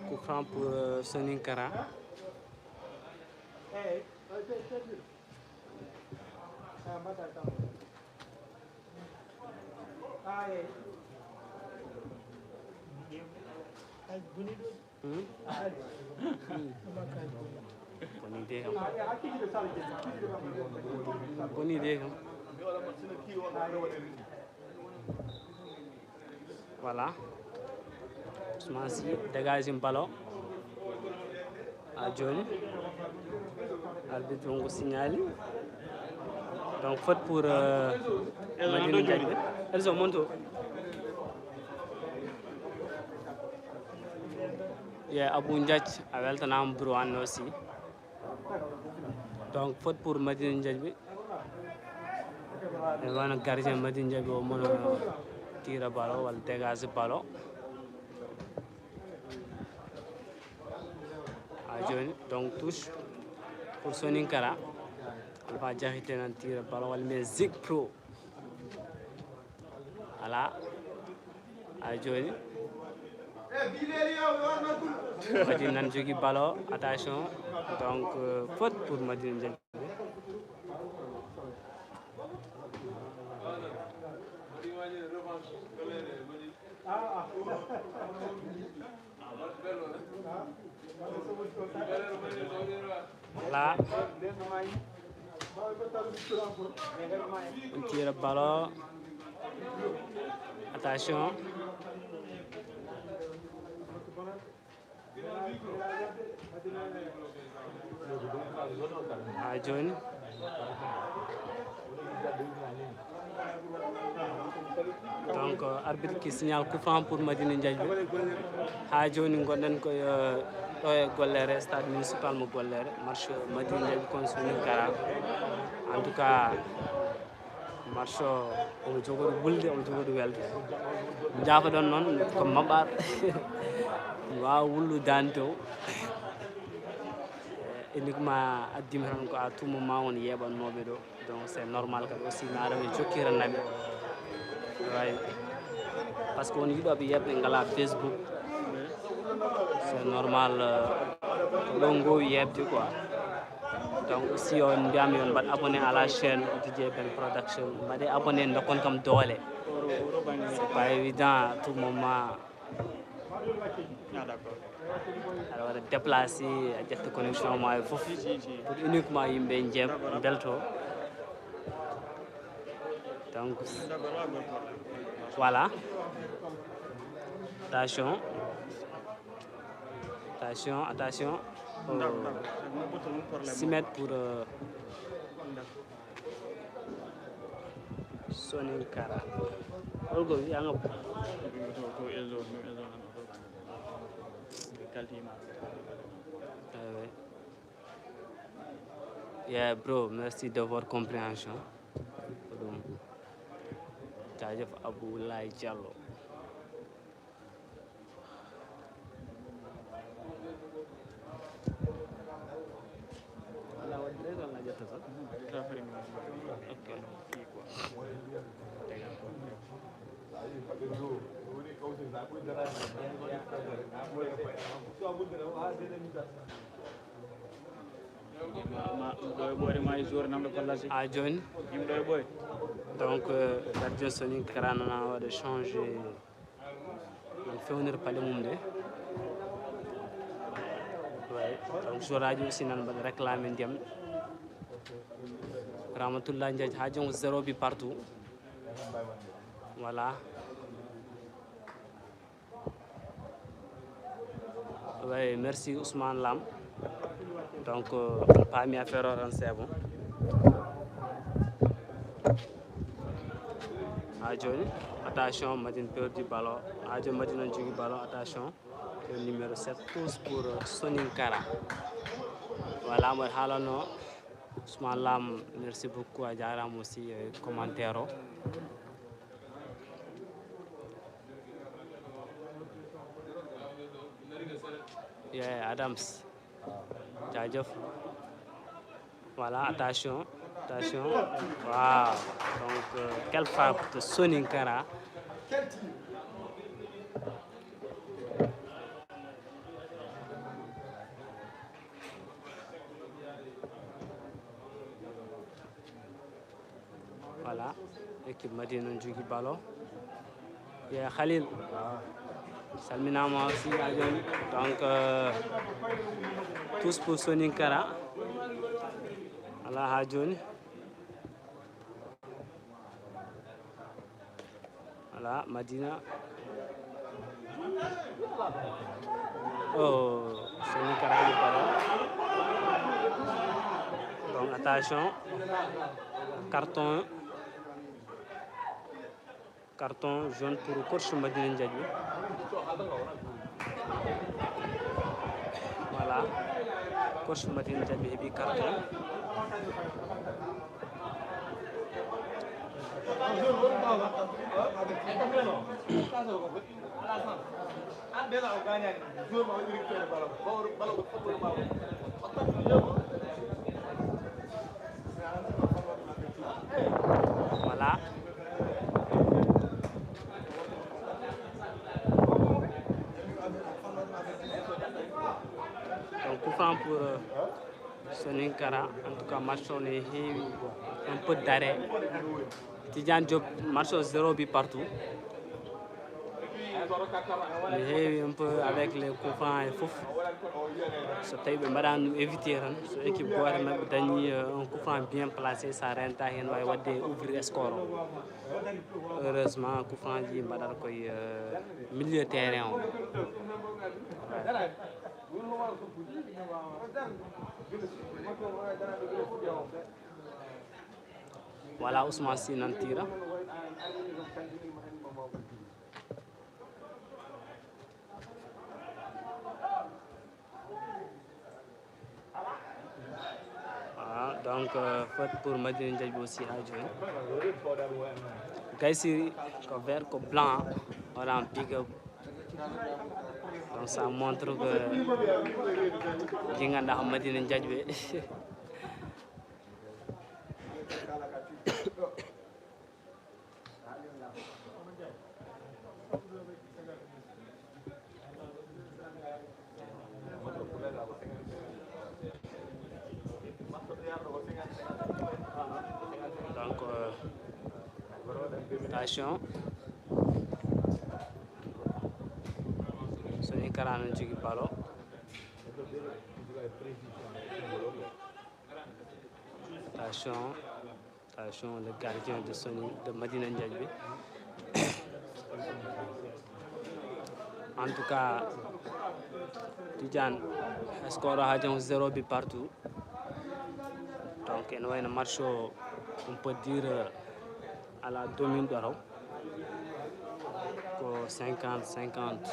Coup franc pour, euh, Soninkara. Hmm? Hmm. Boni de kam. Boni de kam. Voilà. Ousmane Sy dégage ballon. Ha jooni, arbitre o ngo signali. Donc, faute pour, euh, Madina Ndiaye. Elzo, monto. Ye Abou Ndiaye, a weltanaama, bro, an aussi. Donc, faute pour Madina Ndiaye. E wano gardien Madina Ndiaye o mono tira ballon walla dégage ballon. Ha jooni, donc, touche pour Soninkara. Alpha Diakhaté nan tira ballon walla mais Zik Pro. Voilà. Ha jooni, Madina nan jogi ballon, attention. Donc, euh, faute pour Madina Ndiaye. Voilà. On tire ballon. Attention. Ha jooni, donc, arbitre qui signale coup franc pour Madina Ndiaye. Ha jooni ngonɗen ko, euh, ɗo e Gollere, stade municipal mo Gollere, match Madina Ndiaye kon Soninkara. En tout cas, match o omo jogori wulde, omo jogori welde. Njaafoɗon noon ko maɓɓaaɗo. Mi waawa wullude daande to. Uniquement addimi tan ko à tout moment won yeeɓannooɓe ɗo. Donc, c'est normal kadi aussi mi ara mi jokkira naɓe. Way. Parce que won yiɗooɓe yeeɓde ngalaa Facebook. C'est normal, euh, ko ɗo ngoowi yeeɓde quoi. Donc aussi, on mbiyami on mbaɗ abonné à la chaîne D J Ben Production. Mbaɗe abonné, ndokkon kam doole. C'est pas évident à tout moment. Ah, d'accord. Aɗa waɗa déplacé, a ƴetta connexion ma e fof. Pour uniquement yimɓe jeem belto. Donc, voilà. Attention. Attention, attention. Oh. Six mètres pour, euh, Soninkara. Holko wiyanga? Yeah, bro, merci de votre compréhension. Ko ɗum. Jaajëf Abdoulaye Diallo. Ɗo e ɓoore ma e joueur namɗo Pallas. Ha jooni. Yimɓe ɗo e ɓoore. Donc, euh, gardien Soninkara nana waɗa changé. Ɗum fewnir paɗe mum de. Ouais. Donc, joueur aji aussi nan mbaɗa réclamé ndiyam. Ramatoullah Ndiaye ha jooni zéro but partout. Voilà. Oui, merci Ousmane Lam. Donc, euh, parmi affaire o tan, c'est bon. Ha jooni, attention, Madina perdu ballon. Ha jooni, Madina jogui ballon, attention. Le numéro sept, tous pour, euh, Soninkara. Voilà, mo haalano Ousmane Lam, merci beaucoup, a jarama aussi, euh, commentaire o. Yeah, Adams. Jaajëf. Voilà, attention, attention. Wow. Donc, euh, quelle frappe de Soninkara. Voilà, équipe Madina ne joue ballon. Yeah, Khalil. Salminama aussi ha jooni. Donc, euh, tous pour Soninkara. Voilà, ha jooni. Voilà, Madina. Oh, Soninkara yi ballon. Donc, attention. Carton. Carton jaune pour coach Madina Ndiaye. Voilà. Coach Madina Ndiaye heɓi carton. Voilà. Donc, coup franc pour, euh, Soninkara. En tout cas, match o ne heewi un peu d'arrêt. Tidiane Diop, match o zéro but partout. Ne heewi un peu avec les coups francs et fof. So tawi ɓe mbaɗani ɗum éviter tan, so équipe goto maɓɓe dañi, euh, un coup franc bien placé, ça renta hen, wawi wadde ouvrir score o. Heureusement, coup franc ji mbaɗata koye, euh, milieu terrain o. Voilà, Ousmane Sy nan tira. Ah, donc, euh, faute pour Madina Ndiaye aussi ha jooni. Gaysiri ko vert, ko blanc, on a big up. Donc, ça montre que ki ganduɗa ko Madina Ndiaye. Donc, euh, attention. Soninkara no jogi ballon. Attention. Attention, le gardien de Soni, de Madina Ndiaye. En tout cas, Tidiane, score ha jooni zéro but partout. Donc, ene wayno match o, on peut dire, euh, à la domine ɗo taw. Ko cinquante cinquante,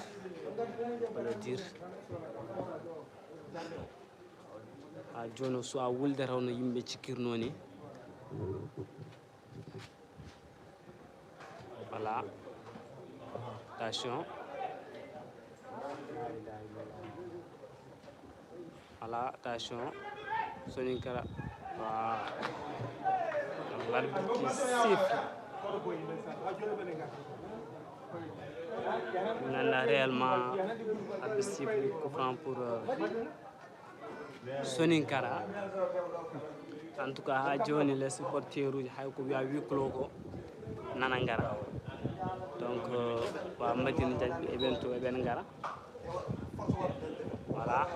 on peut le dire. Ha jooni, so a wulde taw no yimɓe cikkirno ni. Voilà. Attention. Voilà, attention. Soninkara. Waaw. L'arbitre qui siffle. Nana réellement arbitre siffle coup franc pour, euh, Soninkara. En tout cas, haa jooni, les supporteruuji, hay ko wiya huis clos ko, nana ngara. Donc, euh, wa Madina Diagne, eɓen to, eɓen ngara. Voilà.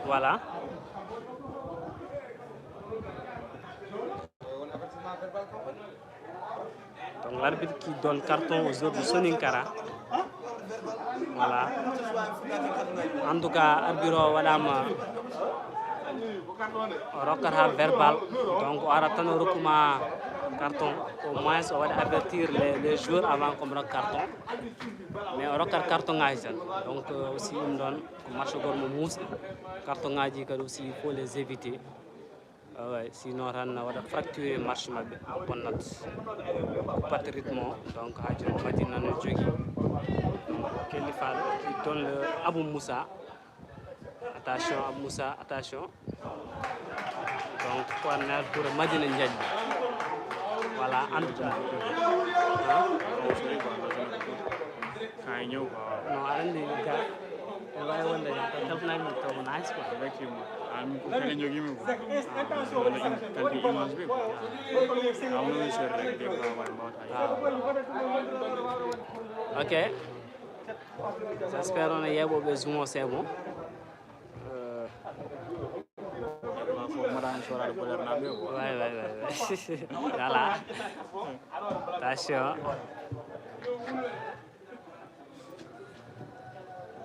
Voilà. Donc l'arbitre qui donne carton aux joueurs de Soninkara. Voilà. En tout cas, arbitre o waɗama, o rokkata verbal. Donc o ara tan o rokkuma carton. Au moins o waɗa avertir les, les joueurs avant qu'on rokka carton. Mais o rokkat carton ngaji tan. Donc euh, aussi ɗum ɗon ko match goto mo muusi. Carton ngaji kadi aussi il faut les éviter. Ah ouais, sinon tan na waɗa fracture match maɓɓe, bonnat, batta rythme o. Donc haa jooni Madina no jogi. Donc Kelly Fall qui donne le Abou Moussa. Attention Abou Moussa, attention. Donc corner pour Madina Ndiaye. Voilà, en tout cas. Hein? Kaay ñëw quoi. Non, aɗa anndi ka en waawi wonde ka tabnani to ko nice quoi. Effectivement. An ko kala jogimi ko. Wala in kaldi image be ko. Awno no ser rek de ko wal mawta. Ok. J'espère on a yebo be zumo c'est bon. Euh, ouais, ouais, ouais, ouais. Voilà. Attention.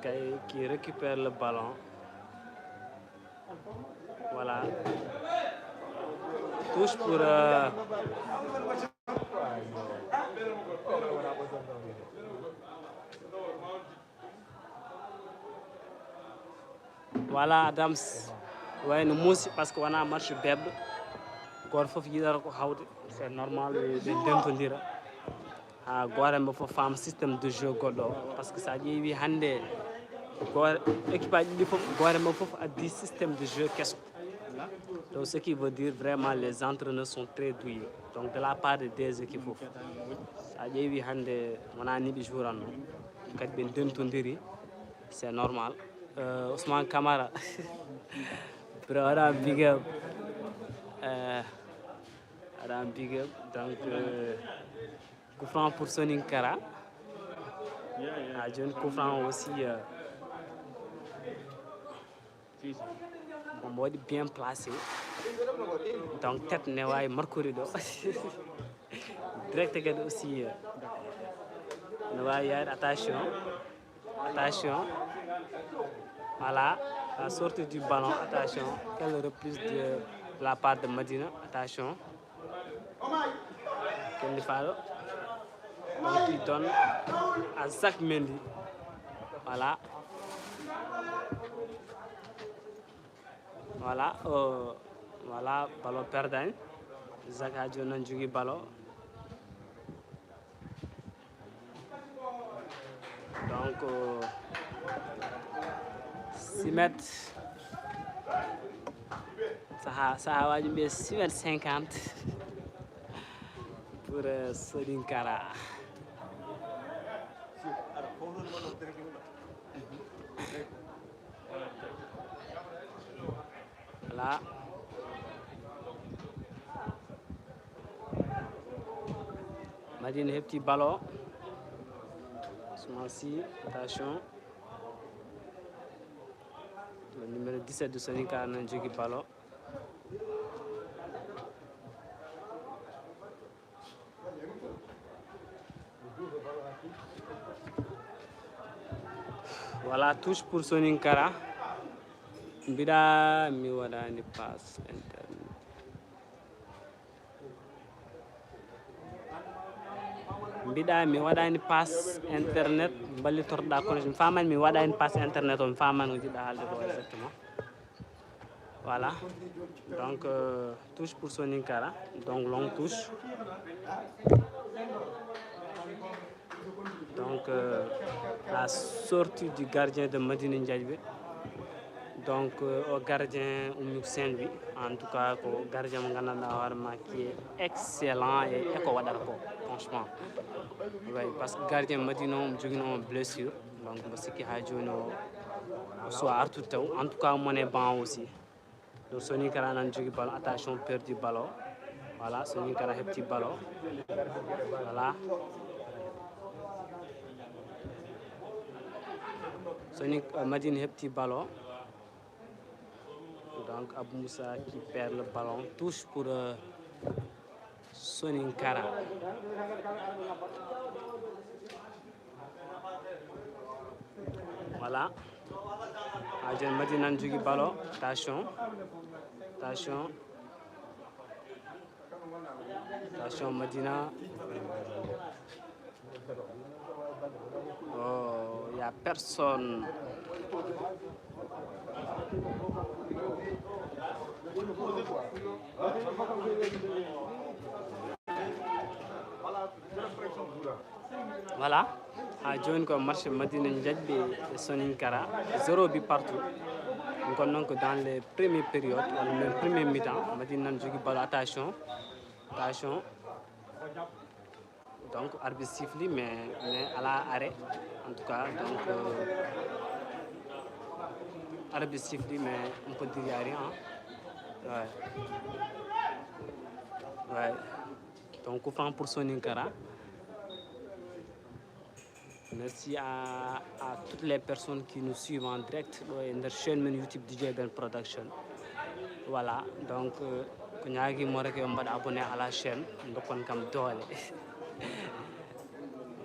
Kay, qui récupère le ballon. Voilà. Touche pour euh, Voilà, Adams. Wayno muusi parce que wona match bebɗo. Goto fof yiɗata ko hawde. C'est normal ɓe dentodira. Ha goto mbo fof faama système de jeu goɗɗo o. Parce que sa ƴeewi hannde goto, équipe aji ɗiɗi fof, goto mbo fof addi système de jeu keso. Donc ce qui veut dire vraiment les entraîneurs sont très doués. Donc de la part des deux équipes fof. Sa ƴeewi hannde wona ni ɓe juranno. Kadi ɓe dentodiri. C'est normal. Euh, Ousmane Camara. Bro, what up, big up? Euh, what up, big up? Donc, euh, coup franc pour Soninkara. Ah, j'ai un coup franc aussi. Euh, on m'a dit bien placé. Donc, tête ne wawi marquer do. Direct kadi aussi. Euh, ne wawi yaade, attention. Attention. Voilà, la sortie du ballon. Attention. Quelle reprise de, de la part de Madina. Attention. Kelly Fall. Donc, il donne à Zach Mendy. Voilà. Voilà, euh, voilà, ballon perdani. Zach ha jooni nan jogi ballon. Donc, euh, six mètres. Saha, saha waji mbiye six mètres cinquante pour euh, Soninkara. Voilà. Madina heɓti ballon. Ousmane Sy, attention. Le numéro dix-sept de Soninkara nan jogi ballon. Voilà, touche pour Soninkara. Mbiɗa mi waɗani passe internet. Mbiɗa mi waɗani passe internet, mballitotoɗa connexion. Mi famani mi waɗani passe internet o, mi famani ko jiɗɗa haalde ko exactement. Voilà. Donc, euh, touche pour Soninkara. Donc, longue touche. Donc, euh, la sortie du gardien de Madina Ndiaye. Donc, euh, au gardien Oumy Sène, oui. En tout cas, ko gardien mo gandanɗa hoore ma qui est excellent et eko waɗata ko, franchement. Oui, parce que gardien Madina o jogino blessure. Donc, mo sikki ha joni o soit artu taw. En tout cas, mone ban aussi. Donc, Soninkara nan jogi ballon. Attention, perdu ballon. Voilà, Soninkara hepti ballon. Voilà. Soninkara, euh, Madina hepti ballon. Donc, Abou Moussa qui perd le ballon. Touche pour, euh, Soninkara. Voilà. Ha joni Madina nan jogi ballon. Attention. Attention. Attention, Madina. Oh, il y a personne. Voilà. Ha joni ko match Madina Ndiaye e Soninkara, zéro but partout. Donc, on est dans les premières périodes, walla même premier mi-temps. Madina nan jogi ballon. Attention. Attention. Donc, arbitre siffle, mais, mais à l'arrêt, en tout cas, donc, euh, arbitre siffle, mais on peut dire y a rien, hein. Ouais. Ouais. Donc, coup franc pour Soninkara. Merci à, à toutes les personnes qui nous suivent en direct ɗo e nder chaîne men YouTube D J Ben Production. Voilà, donc, euh, ko ñaagimo rek yo mbaɗ abonné à la chaîne, dokkon kam doole.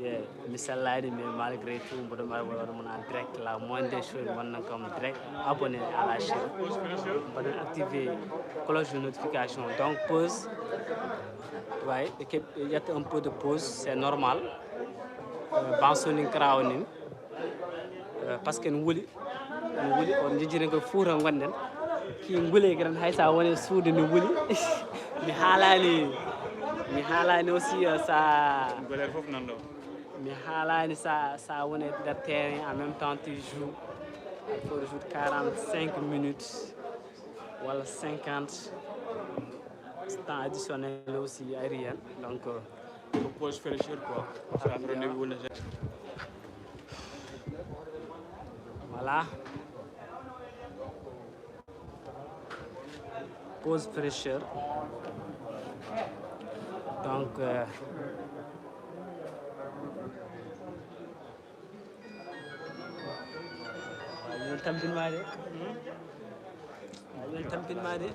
Yeah, mi sellaani, mais malgré tout, mboɗo mbaɗa waɗa mon en direct, la moindre des choses, wonnan kam direct, abonné à la chaîne, mbaɗen activé cloche de notification. Donc, pause, ouais, ƴetta un peu de pause, c'est normal. Euh, ban Soninkara o nin, euh, parce que ne wuli, ne wuli, on jejjiri ko fuuta gonɗen. Ki ngule kadi hay sa woni suudu ne wuli. Mi haalani, mi haalani aussi, euh, sa Ngolel fof nan ɗo. Mi haalani sa, sa woni nder terrain, en même temps tu joues. Il faut jouer quarante-cinq minutes wala cinquante. Temps additionnel aussi ari hen. Donc, euh, Ko pause fraîcheur quoi. Après, on est où, le voilà. Pause fraîcheur. Donc, euh, Waaw, ñun tampin maa de. Waaw, ñun tampin maa de.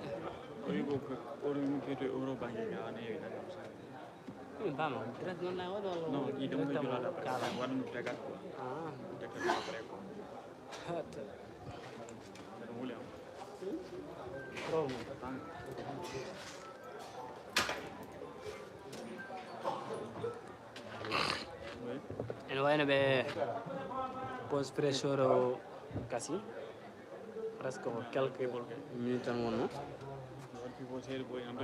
Ko wi ko, ko, ko ɗum wiyetee euro banque, a ne yewi tan. Min bama, direct noon na waɗi walla? Non, ɗi ɗum ko julaɗo après. Kala. Waɗa ɗum tegat quoi. Ah. Tegat après quoi. Hata. Ɗum wuli am. Pro mo. Tan. Ene wayno ɓe pause fraîcheur o kasi presque ko quelques minutes tan wonno.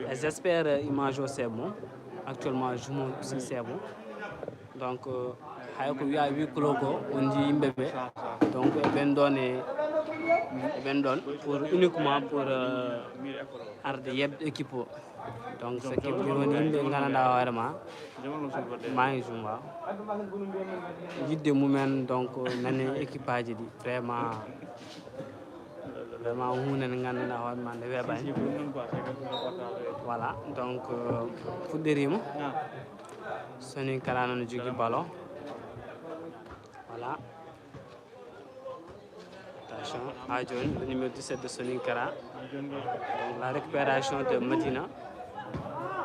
Et j'espère, euh, image o c'est bon. Actuellement jumeau aussi c'est bon. Donc, euh, hay ko wiya huis clos ko, on jii yimɓe ɓe. Donc eɓen ɗon e, eɓen ɗon pour uniquement pour, euh, arde yeɓde équipe o. Donc, so keɓdi woni yimɓe nganndanɗaa hoore ma, maa e jumba. Yidde mumen, donc, nani équipe aji ɗi, vraiment, vraiment huunde nde nganndanɗaa hoore ma nde weeɓani. Voilà, donc, euh, fuɗɗoriima. Soninkara noon jogi ballon. Voilà. Attention, ha joni, le numéro dix-sept de Soninkara. Donc, la récupération de Madina.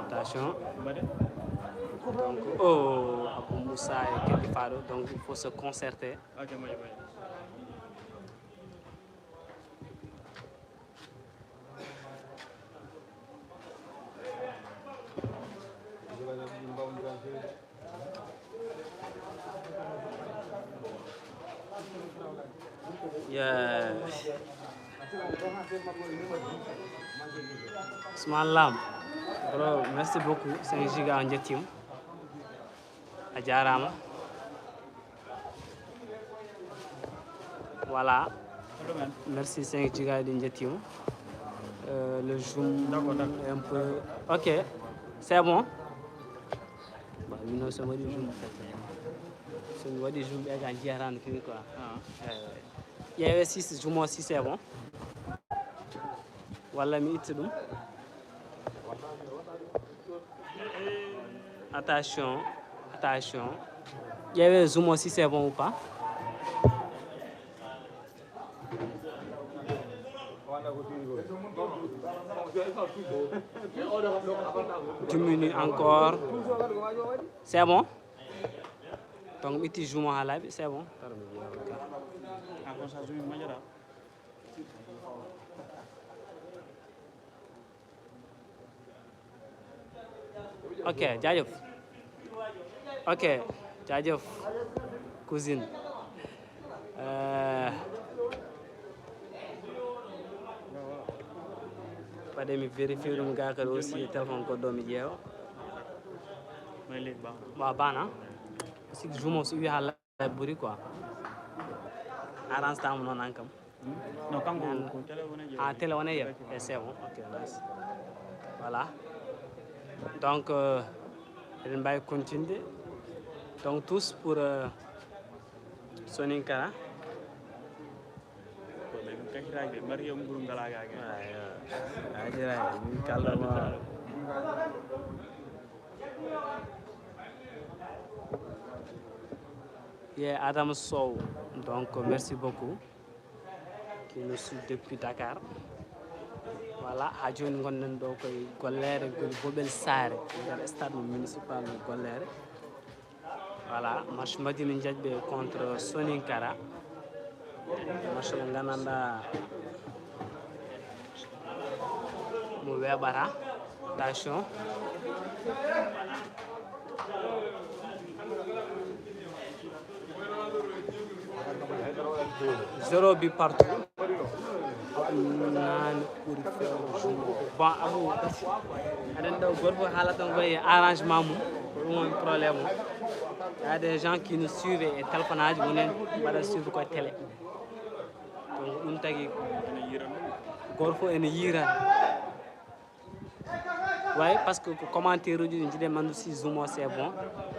Attention. Donc, oh, Abou Moussa et Kedi Fado. Donc, il faut se concerter. Yeah. Ousmane Lam, bro, merci beaucoup. Cinq giga, on jettima. A jaaraama. Voilà. Merci cinq giga, ɗi njettiima. Euh, le zoom est un peu. Ok, c'est bon. Bon, mino so mi waɗi zoom. So mi waɗi zoom, ɓe ga njiyata no feewi quoi. Ah. Euh, ƴeewe six, zoom o six, c'est bon. Walla mi itta ɗum. Attention, attention. Ƴeewe zoom o si c'est bon ou pas. Diminue encore. C'est bon. Donc mi itti zoom o ha laaɓi, c'est bon. Ok, jaajëf. Ok, jaajëf, cousine. Euh, ɓaade mi vérifier ɗum ga kadi aussi e téléphone goɗɗo mi ƴeewa. Wa bana. Si jumo si wi hala ɓuri quoi. Arrange tamo noon an kam. Non, kanko ko télé wona jeeya. Ah, télé wona jeeya. Eh, c'est bon. Ok, nice. Voilà. Donc, euh, eɗen mbawi continude. Donc, tous pour, euh, Soninkara. Ko ɓe ɗum kaciraaji ɓe, mari yo nguru ngalaa gaage. Ayo. Kaciraaji, min kalla ma. Ye Adama Sow, donc merci beaucoup, qui nous suit depuis Dakar. Voilà, ha jooni ngonɗen ɗo koye golleere, gol Bobel Saare, nder stade municipal mo golleere. Voilà, match Madina Ndiathbé contre Soninkara. Match mo nganndanɗaa mo weeɓata. Attention. Zéro but partout. Nani ɓuri fewre jumo. Bon, Abou, aɗen ɗo gorko haalata tan koye arrangement mum, ko ɗum woni problème o. Il y a des gens qui nous suivent e téléphone aji, wonen mbaɗa suivre koye télé. Donc ɗum tagi gorko ene yiran. Way, parce que ko commentaire uji ɗi jiɗe mandu si jumo c'est bon,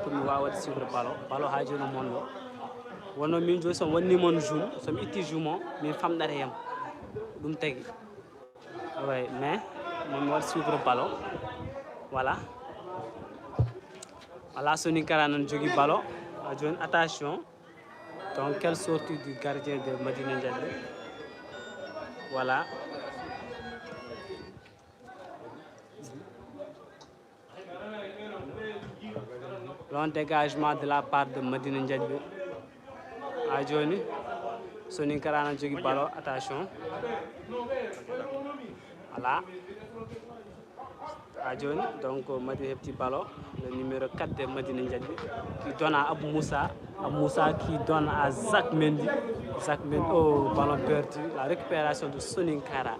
pour mi wawa waɗde suivre ballon. Ballon ha joni mon ɗo. Wonno min joni somi wanni mon jumo, somi itti jumo, min famɗata yam. Ɗum tagi. Way, mais mon mi waɗa suivre ballon. Voilà. Voilà, Soninkara nan jogi ballon. Ha joni, attention. Donc, quelle sortie du gardien de Madina Ndiaye. Voilà. Long dégagement de la part de Madina Ndiaye. Ha joni, Soninkara na jogi ballon, attention. Voilà. Ha joni, donc, Madina heɓti ballon, le numéro quatre de Madina Ndiaye, qui donne à Abou Moussa. Abou Moussa qui donne à Zach Mendy. Zach Mendy, oh, ballon perdu. La récupération de Soninkara.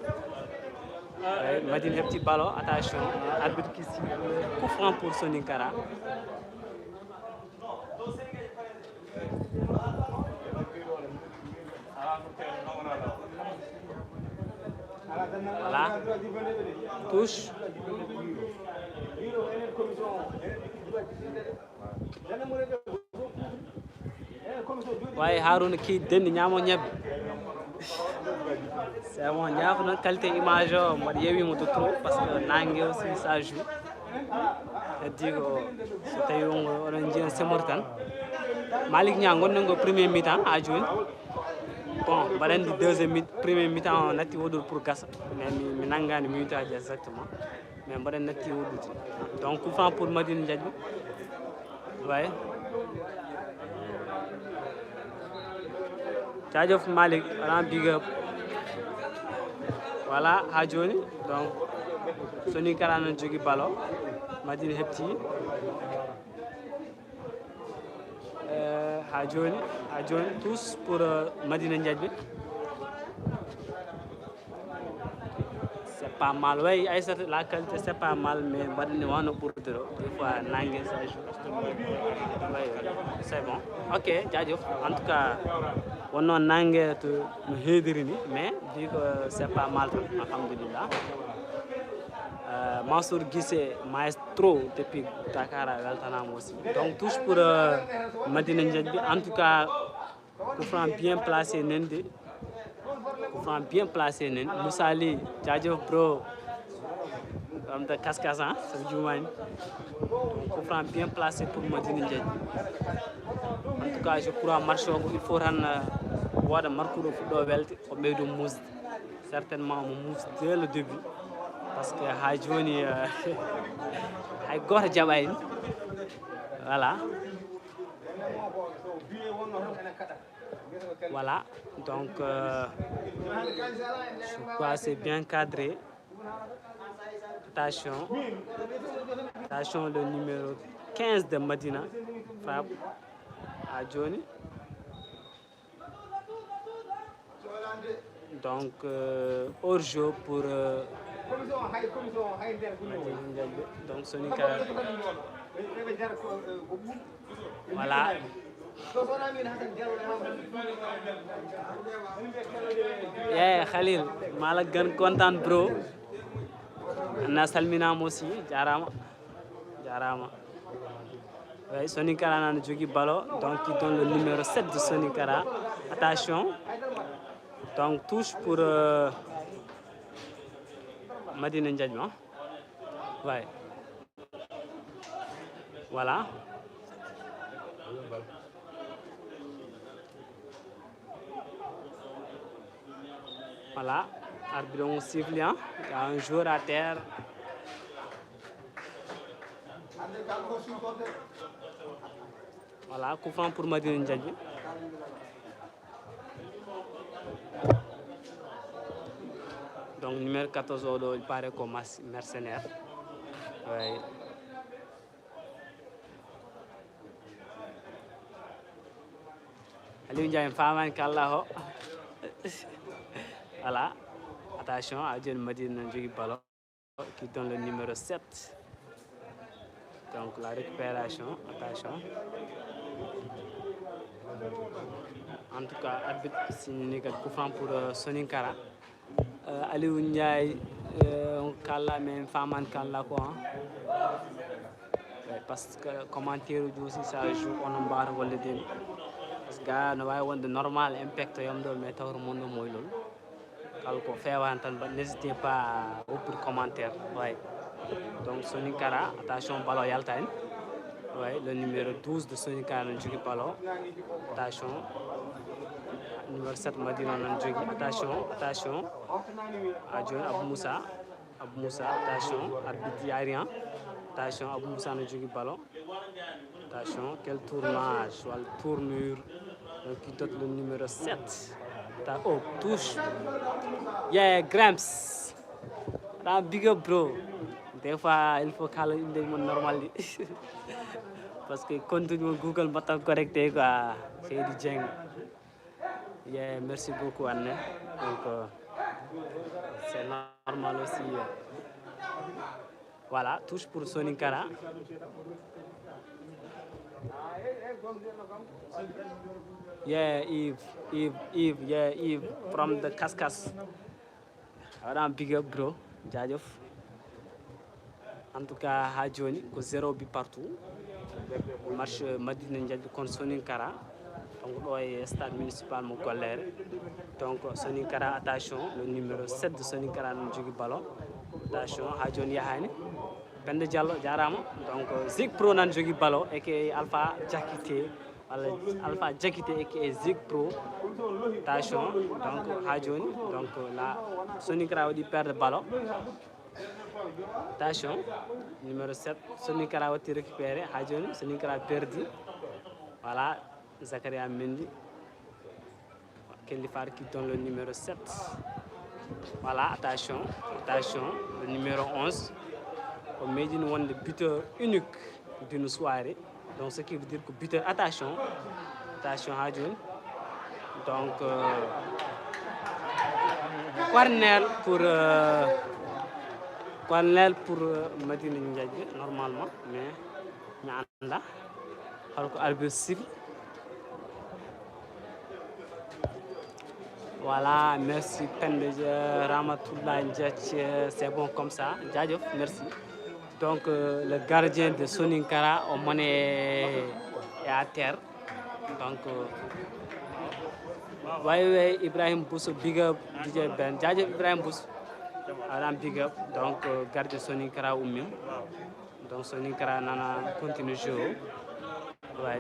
Ouais, Madina heɓti ballon, attention, arbitre qui siffle, coup franc pour Soninkara. Voilà. Touche. Wayi Harouna Key denni ñaamo ñebbe. C'est bon, ñaafo noon qualité image o, mboɗo yewi mo de trop parce que nangue aussi ça joue. Heddi ko so tawi on, oɗon jiyan semori tan. Malick Niang gonɗen ko premier mi-temps ha joni. Bon, mbaɗa andi deuxième mi-, premier mi-temps o natti woɗɗude pour gasa. Mais mi, mi nanngani minute aji exactement. Mais mbaɗa natti woɗɗude. Donc, coup franc pour Madina Ndiaye. Ouais. Jaajëf Malick, vraiment big up. Voilà, ha joni. Donc, Soninkara nan jogi ballon. Madina heɓti. Euh, ha joni, ha joni, tous pour, euh, Madina Ndiaye. C'est pas mal. Oui, Aïssatou, la qualité, c'est pas mal, mais mbaɗani wano ɓurduɗo. Des fois, nangue, ça joue. Oui, c'est bon. Ok, jaajëf. En tout cas, wonno nangue to no heediri ni, mais vu que c'est pas mal, alhamdulillah. Euh, Mansour Guissé, maestro depuis Dakar, a weltanama aussi. Donc, touche pour euh, Madina Ndiaye. En tout cas, coup franc bien placé, Nende. Coup franc bien placé, Nende. Moussa Ly, jaajëf, bro. Am de Kaskas, hein, c'est du Coup franc bien placé pour Madina Ndiaye. En tout cas, je crois match o, il faut rendre euh, wooda marqueur o fuɗɗo welde, o ɓeydo muusde. Certainement, mo muus dès le début. Parce que ha joni, euh, hay goto jaɓani. Voilà. Voilà. Donc, euh, je crois que c'est bien cadré. Attention. Attention, le numéro quinze de Madina. Frappe. À Johnny. Donc, euh, hors-jeu pour euh, Madina Ndiaye. Donc, Soninka. Voilà. Yeah, Khalil, maa la gën kontaan, bro. A salminaama aussi, jaaraama. Jaaraama. Oui, Soninkara nana jogi ballon, donc il donne le numéro sept de Soninkara. Attention. Donc, touche pour euh, Madina Ndiaye. Ouais. Voilà. Voilà. Arbitre on siffle, hein. Il y a un joueur à terre. Voilà, coup franc pour Madina Ndiaye. Donc, numéro quatorze, oɗo, il paraît ko mas-, mercenaire. Oui. Aliou Ndiaye, en faamaani kala o. Voilà. Attention, a jooni Madina no jogi ballon. Qui donne le numéro sept. Donc la récupération, attention. En tout cas, arbitre signini kadi coup franc pour euh, Soninkara. Euh, Aliou Ndiaye, euh, on kala, mais en faamaani kala ko, hein. Ouais, parce que commentaire aussi, ça joue, on en barre wala demi. Parce que gars, no waawi wonde normal, impact yom ɗo, mais tawro mon ɗo moy loolu. Kala ko feewaani tan, mbaɗ-, n'hésitez pas à offrir commentaire. Ouais. Donc, Soninkara, attention, ballon yalta en. Ouais, le numéro douze de Soninkara no jogi ballon. Attention. Numéro sept, Madina no jogi. Attention, attention. A jooni Abou Moussa. Abou Moussa, attention. Arbitre yaari, hein. Attention, Abou Moussa no jogi ballon. Attention, quel tournage, wala tournure. Donc, il dote le numéro sept. Ta-, oh, touche. Yeah, Gramps. Ra big up, bro. Des fois, il faut kala inde mon normal ɗi. Parce que compte mon Google mbaɗta connecté quoi. Seydi Dieng. Yeah, merci beaucoup, Anne. Donc, euh, c'est normal aussi. Euh. Voilà, touche pour Soninkara. Yeah, Yves, Yves, Yves, yeah, Yves, from the Kaskas. A waɗaama big up, bro. Jaajëf. En tout cas, haa jooni ko zéro but partout. Match, euh, Madina Ndiaye contre Soninkara. Donc, ɗo e stade municipal mo Golléré. Donc, Soninkara, attention, le numéro sept de Soninkara no jogi ballon. Attention, haa jooni yahaani. Penda Diallo, jaaraama. Donc, Zik Pro nana jogi ballon, aka Alpha Diakité. Walla Alpha Diakité, aka Zik Pro. Attention, donc, haa jooni, donc, la Soninkara waɗi perdre ballon. Attention, numéro sept, Soninkara watti récupéré, haa jooni, Soninkara perdi. Voilà, Zakaria Mendy. Kelly Fall qui donne le numéro sept. Voilà, attention, attention, le numéro onze. Ko meeɗi wonde buteur unique d'une soirée. Donc, ce qui veut dire que buteur, attention, attention, haa jooni. Donc, euh, corner pour euh, Ko nel pour, euh, Madina Ndiaye, normalement, mais mi annda holko arbitre siffle. Voilà, merci Pende, euh, Ramatoulaye Ndiaye, euh, c'est bon comme ça. Jaajëf, merci. Donc, euh, le gardien de Soninkara, au monnaie est à terre. Donc, euh, way, way, Ibrahim Bousso, big up, D J Ben. Jaajëf Ibrahim Bousso. Aɗa am big up. Donc, euh, gardien Soninkara ummi. Donc, Soninkara nana continue jeu. Way.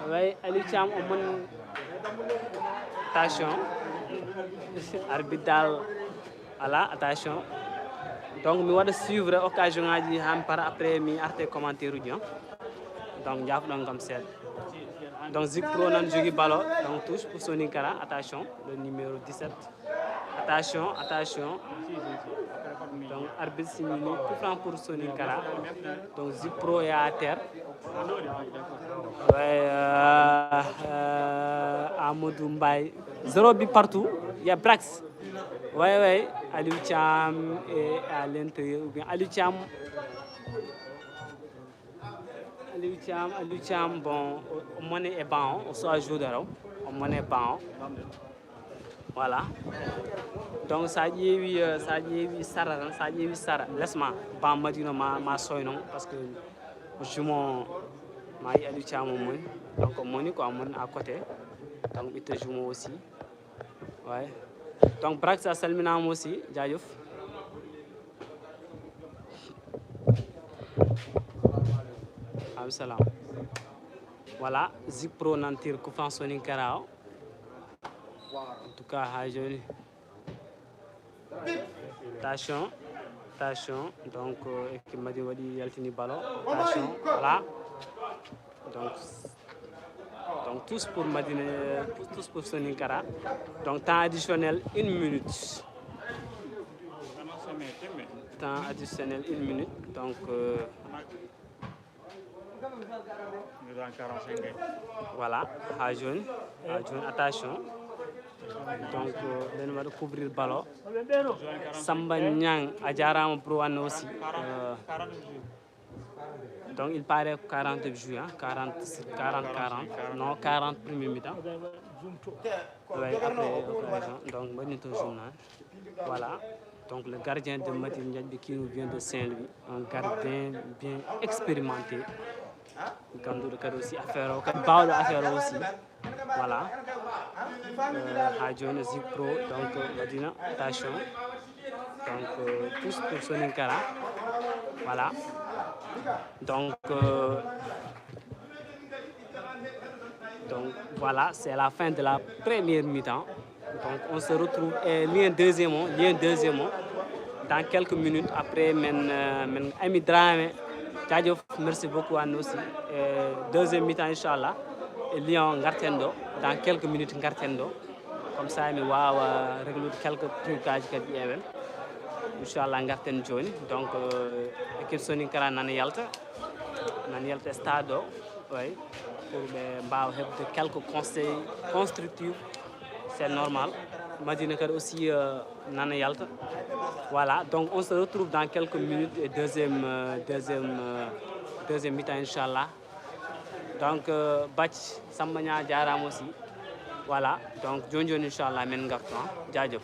Way, Aliou Thiam, o mon, attention. Arbitre dal. Voilà, attention. Donc, mi waɗa suivre occasion ngaji han par après mi arte commentaire uji, hein. Donc, jaafoɗon kam seeɗa. Donc, Zik Pro nan jogi ballon. Donc, touche pour Soninkara. Attention, le numéro dix-sept. Attention, attention. Donc, arbitre signini coup franc pour Soninkara. Donc, Zik Pro est à terre. Ouais, euh, euh, Amadou Mbaye. Zéro but partout. Il y a Brax. Ouais, ouais. Aliou Thiam est à l'intérieur. Ou bien Aliou Thiam. Aliou Thiam, Aliou Thiam, bon, o, o mone e ban o, o so a joue daraw. O mone e ban o. Voilà. Donc, sa ƴeewi, euh, sa ƴeewi sara tan, sa ƴeewi sara, lesma, ban Madina ma, ma soy noon, parce que jumeau, ma yi Aliou Thiam o moni. Donc, o moni ko a moni à côté. Donc, ɓitta jumeau aussi. Ouais. Donc, Brax, a salminaama aussi, jaajëf. Aleykum salam. Voilà, Zik Pro nan tir coup franc Soninkara o. En tout cas, ha jooni. Attention, attention. Donc, euh, équipe Madina waɗi yaltini ballon. Attention, voilà. Donc, donc, tous pour Madina, tous pour Soninkara. Donc, temps additionnel, une minute. Temps additionnel, une minute. Donc, euh, voilà, ha jooni, ha jooni, attention. Donc, euh, ɓen waɗa couvrir ballon. Samba Niang, a jaaraama, bro, Anne aussi. Euh, donc, il paraît quarante joueurs, hein, quarante, quarante, quarante. Non, quarante premier mi-temps. Ouais, après, après, donc, mbaɗi toon journal. Voilà. Donc, le gardien de Madina Ndiaye qui nous vient de Saint-Louis, un gardien bien expérimenté. Gannduɗo kadi aussi affaire o, kadi baawɗo affaire o aussi. Voilà. Euh, ha jooni Zik Pro, donc, Madina, attention. Donc, euh, tous pour Soninkara. Voilà. Donc, euh, donc, voilà, c'est la fin de la première mi-temps. Donc, on se retrouve, euh, lien deuxième o, lien deuxième o. Dans quelques minutes, après, min, euh, min Ami Dramé. Jaajëf, merci beaucoup à nous aussi. Euh, deuxième mi-temps, inchallah. E lien o ngarten ɗo. Dans quelques minutes, ngarten ɗo. Comme ça, mi waawa réglude quelques trucs aji kadi ƴeewen. Inchallah, ngarten jooni. Donc, euh, équipe Soninkara nana yalta. Nana yalta stade o. Oui. Pour ɓe mbaawa heɓde quelques conseils constructifs. C'est normal. Madina kadi aussi, euh, nana yalta. Voilà, donc on se retrouve dans quelques minutes et deuxième, euh, deuxième, euh, deuxième mi-temps, inchallah. Donc, euh, Bac Samba Niang jaaraama aussi. Voilà, donc jooni jooni, inchallah, min ngartu, hein. Jaajëf.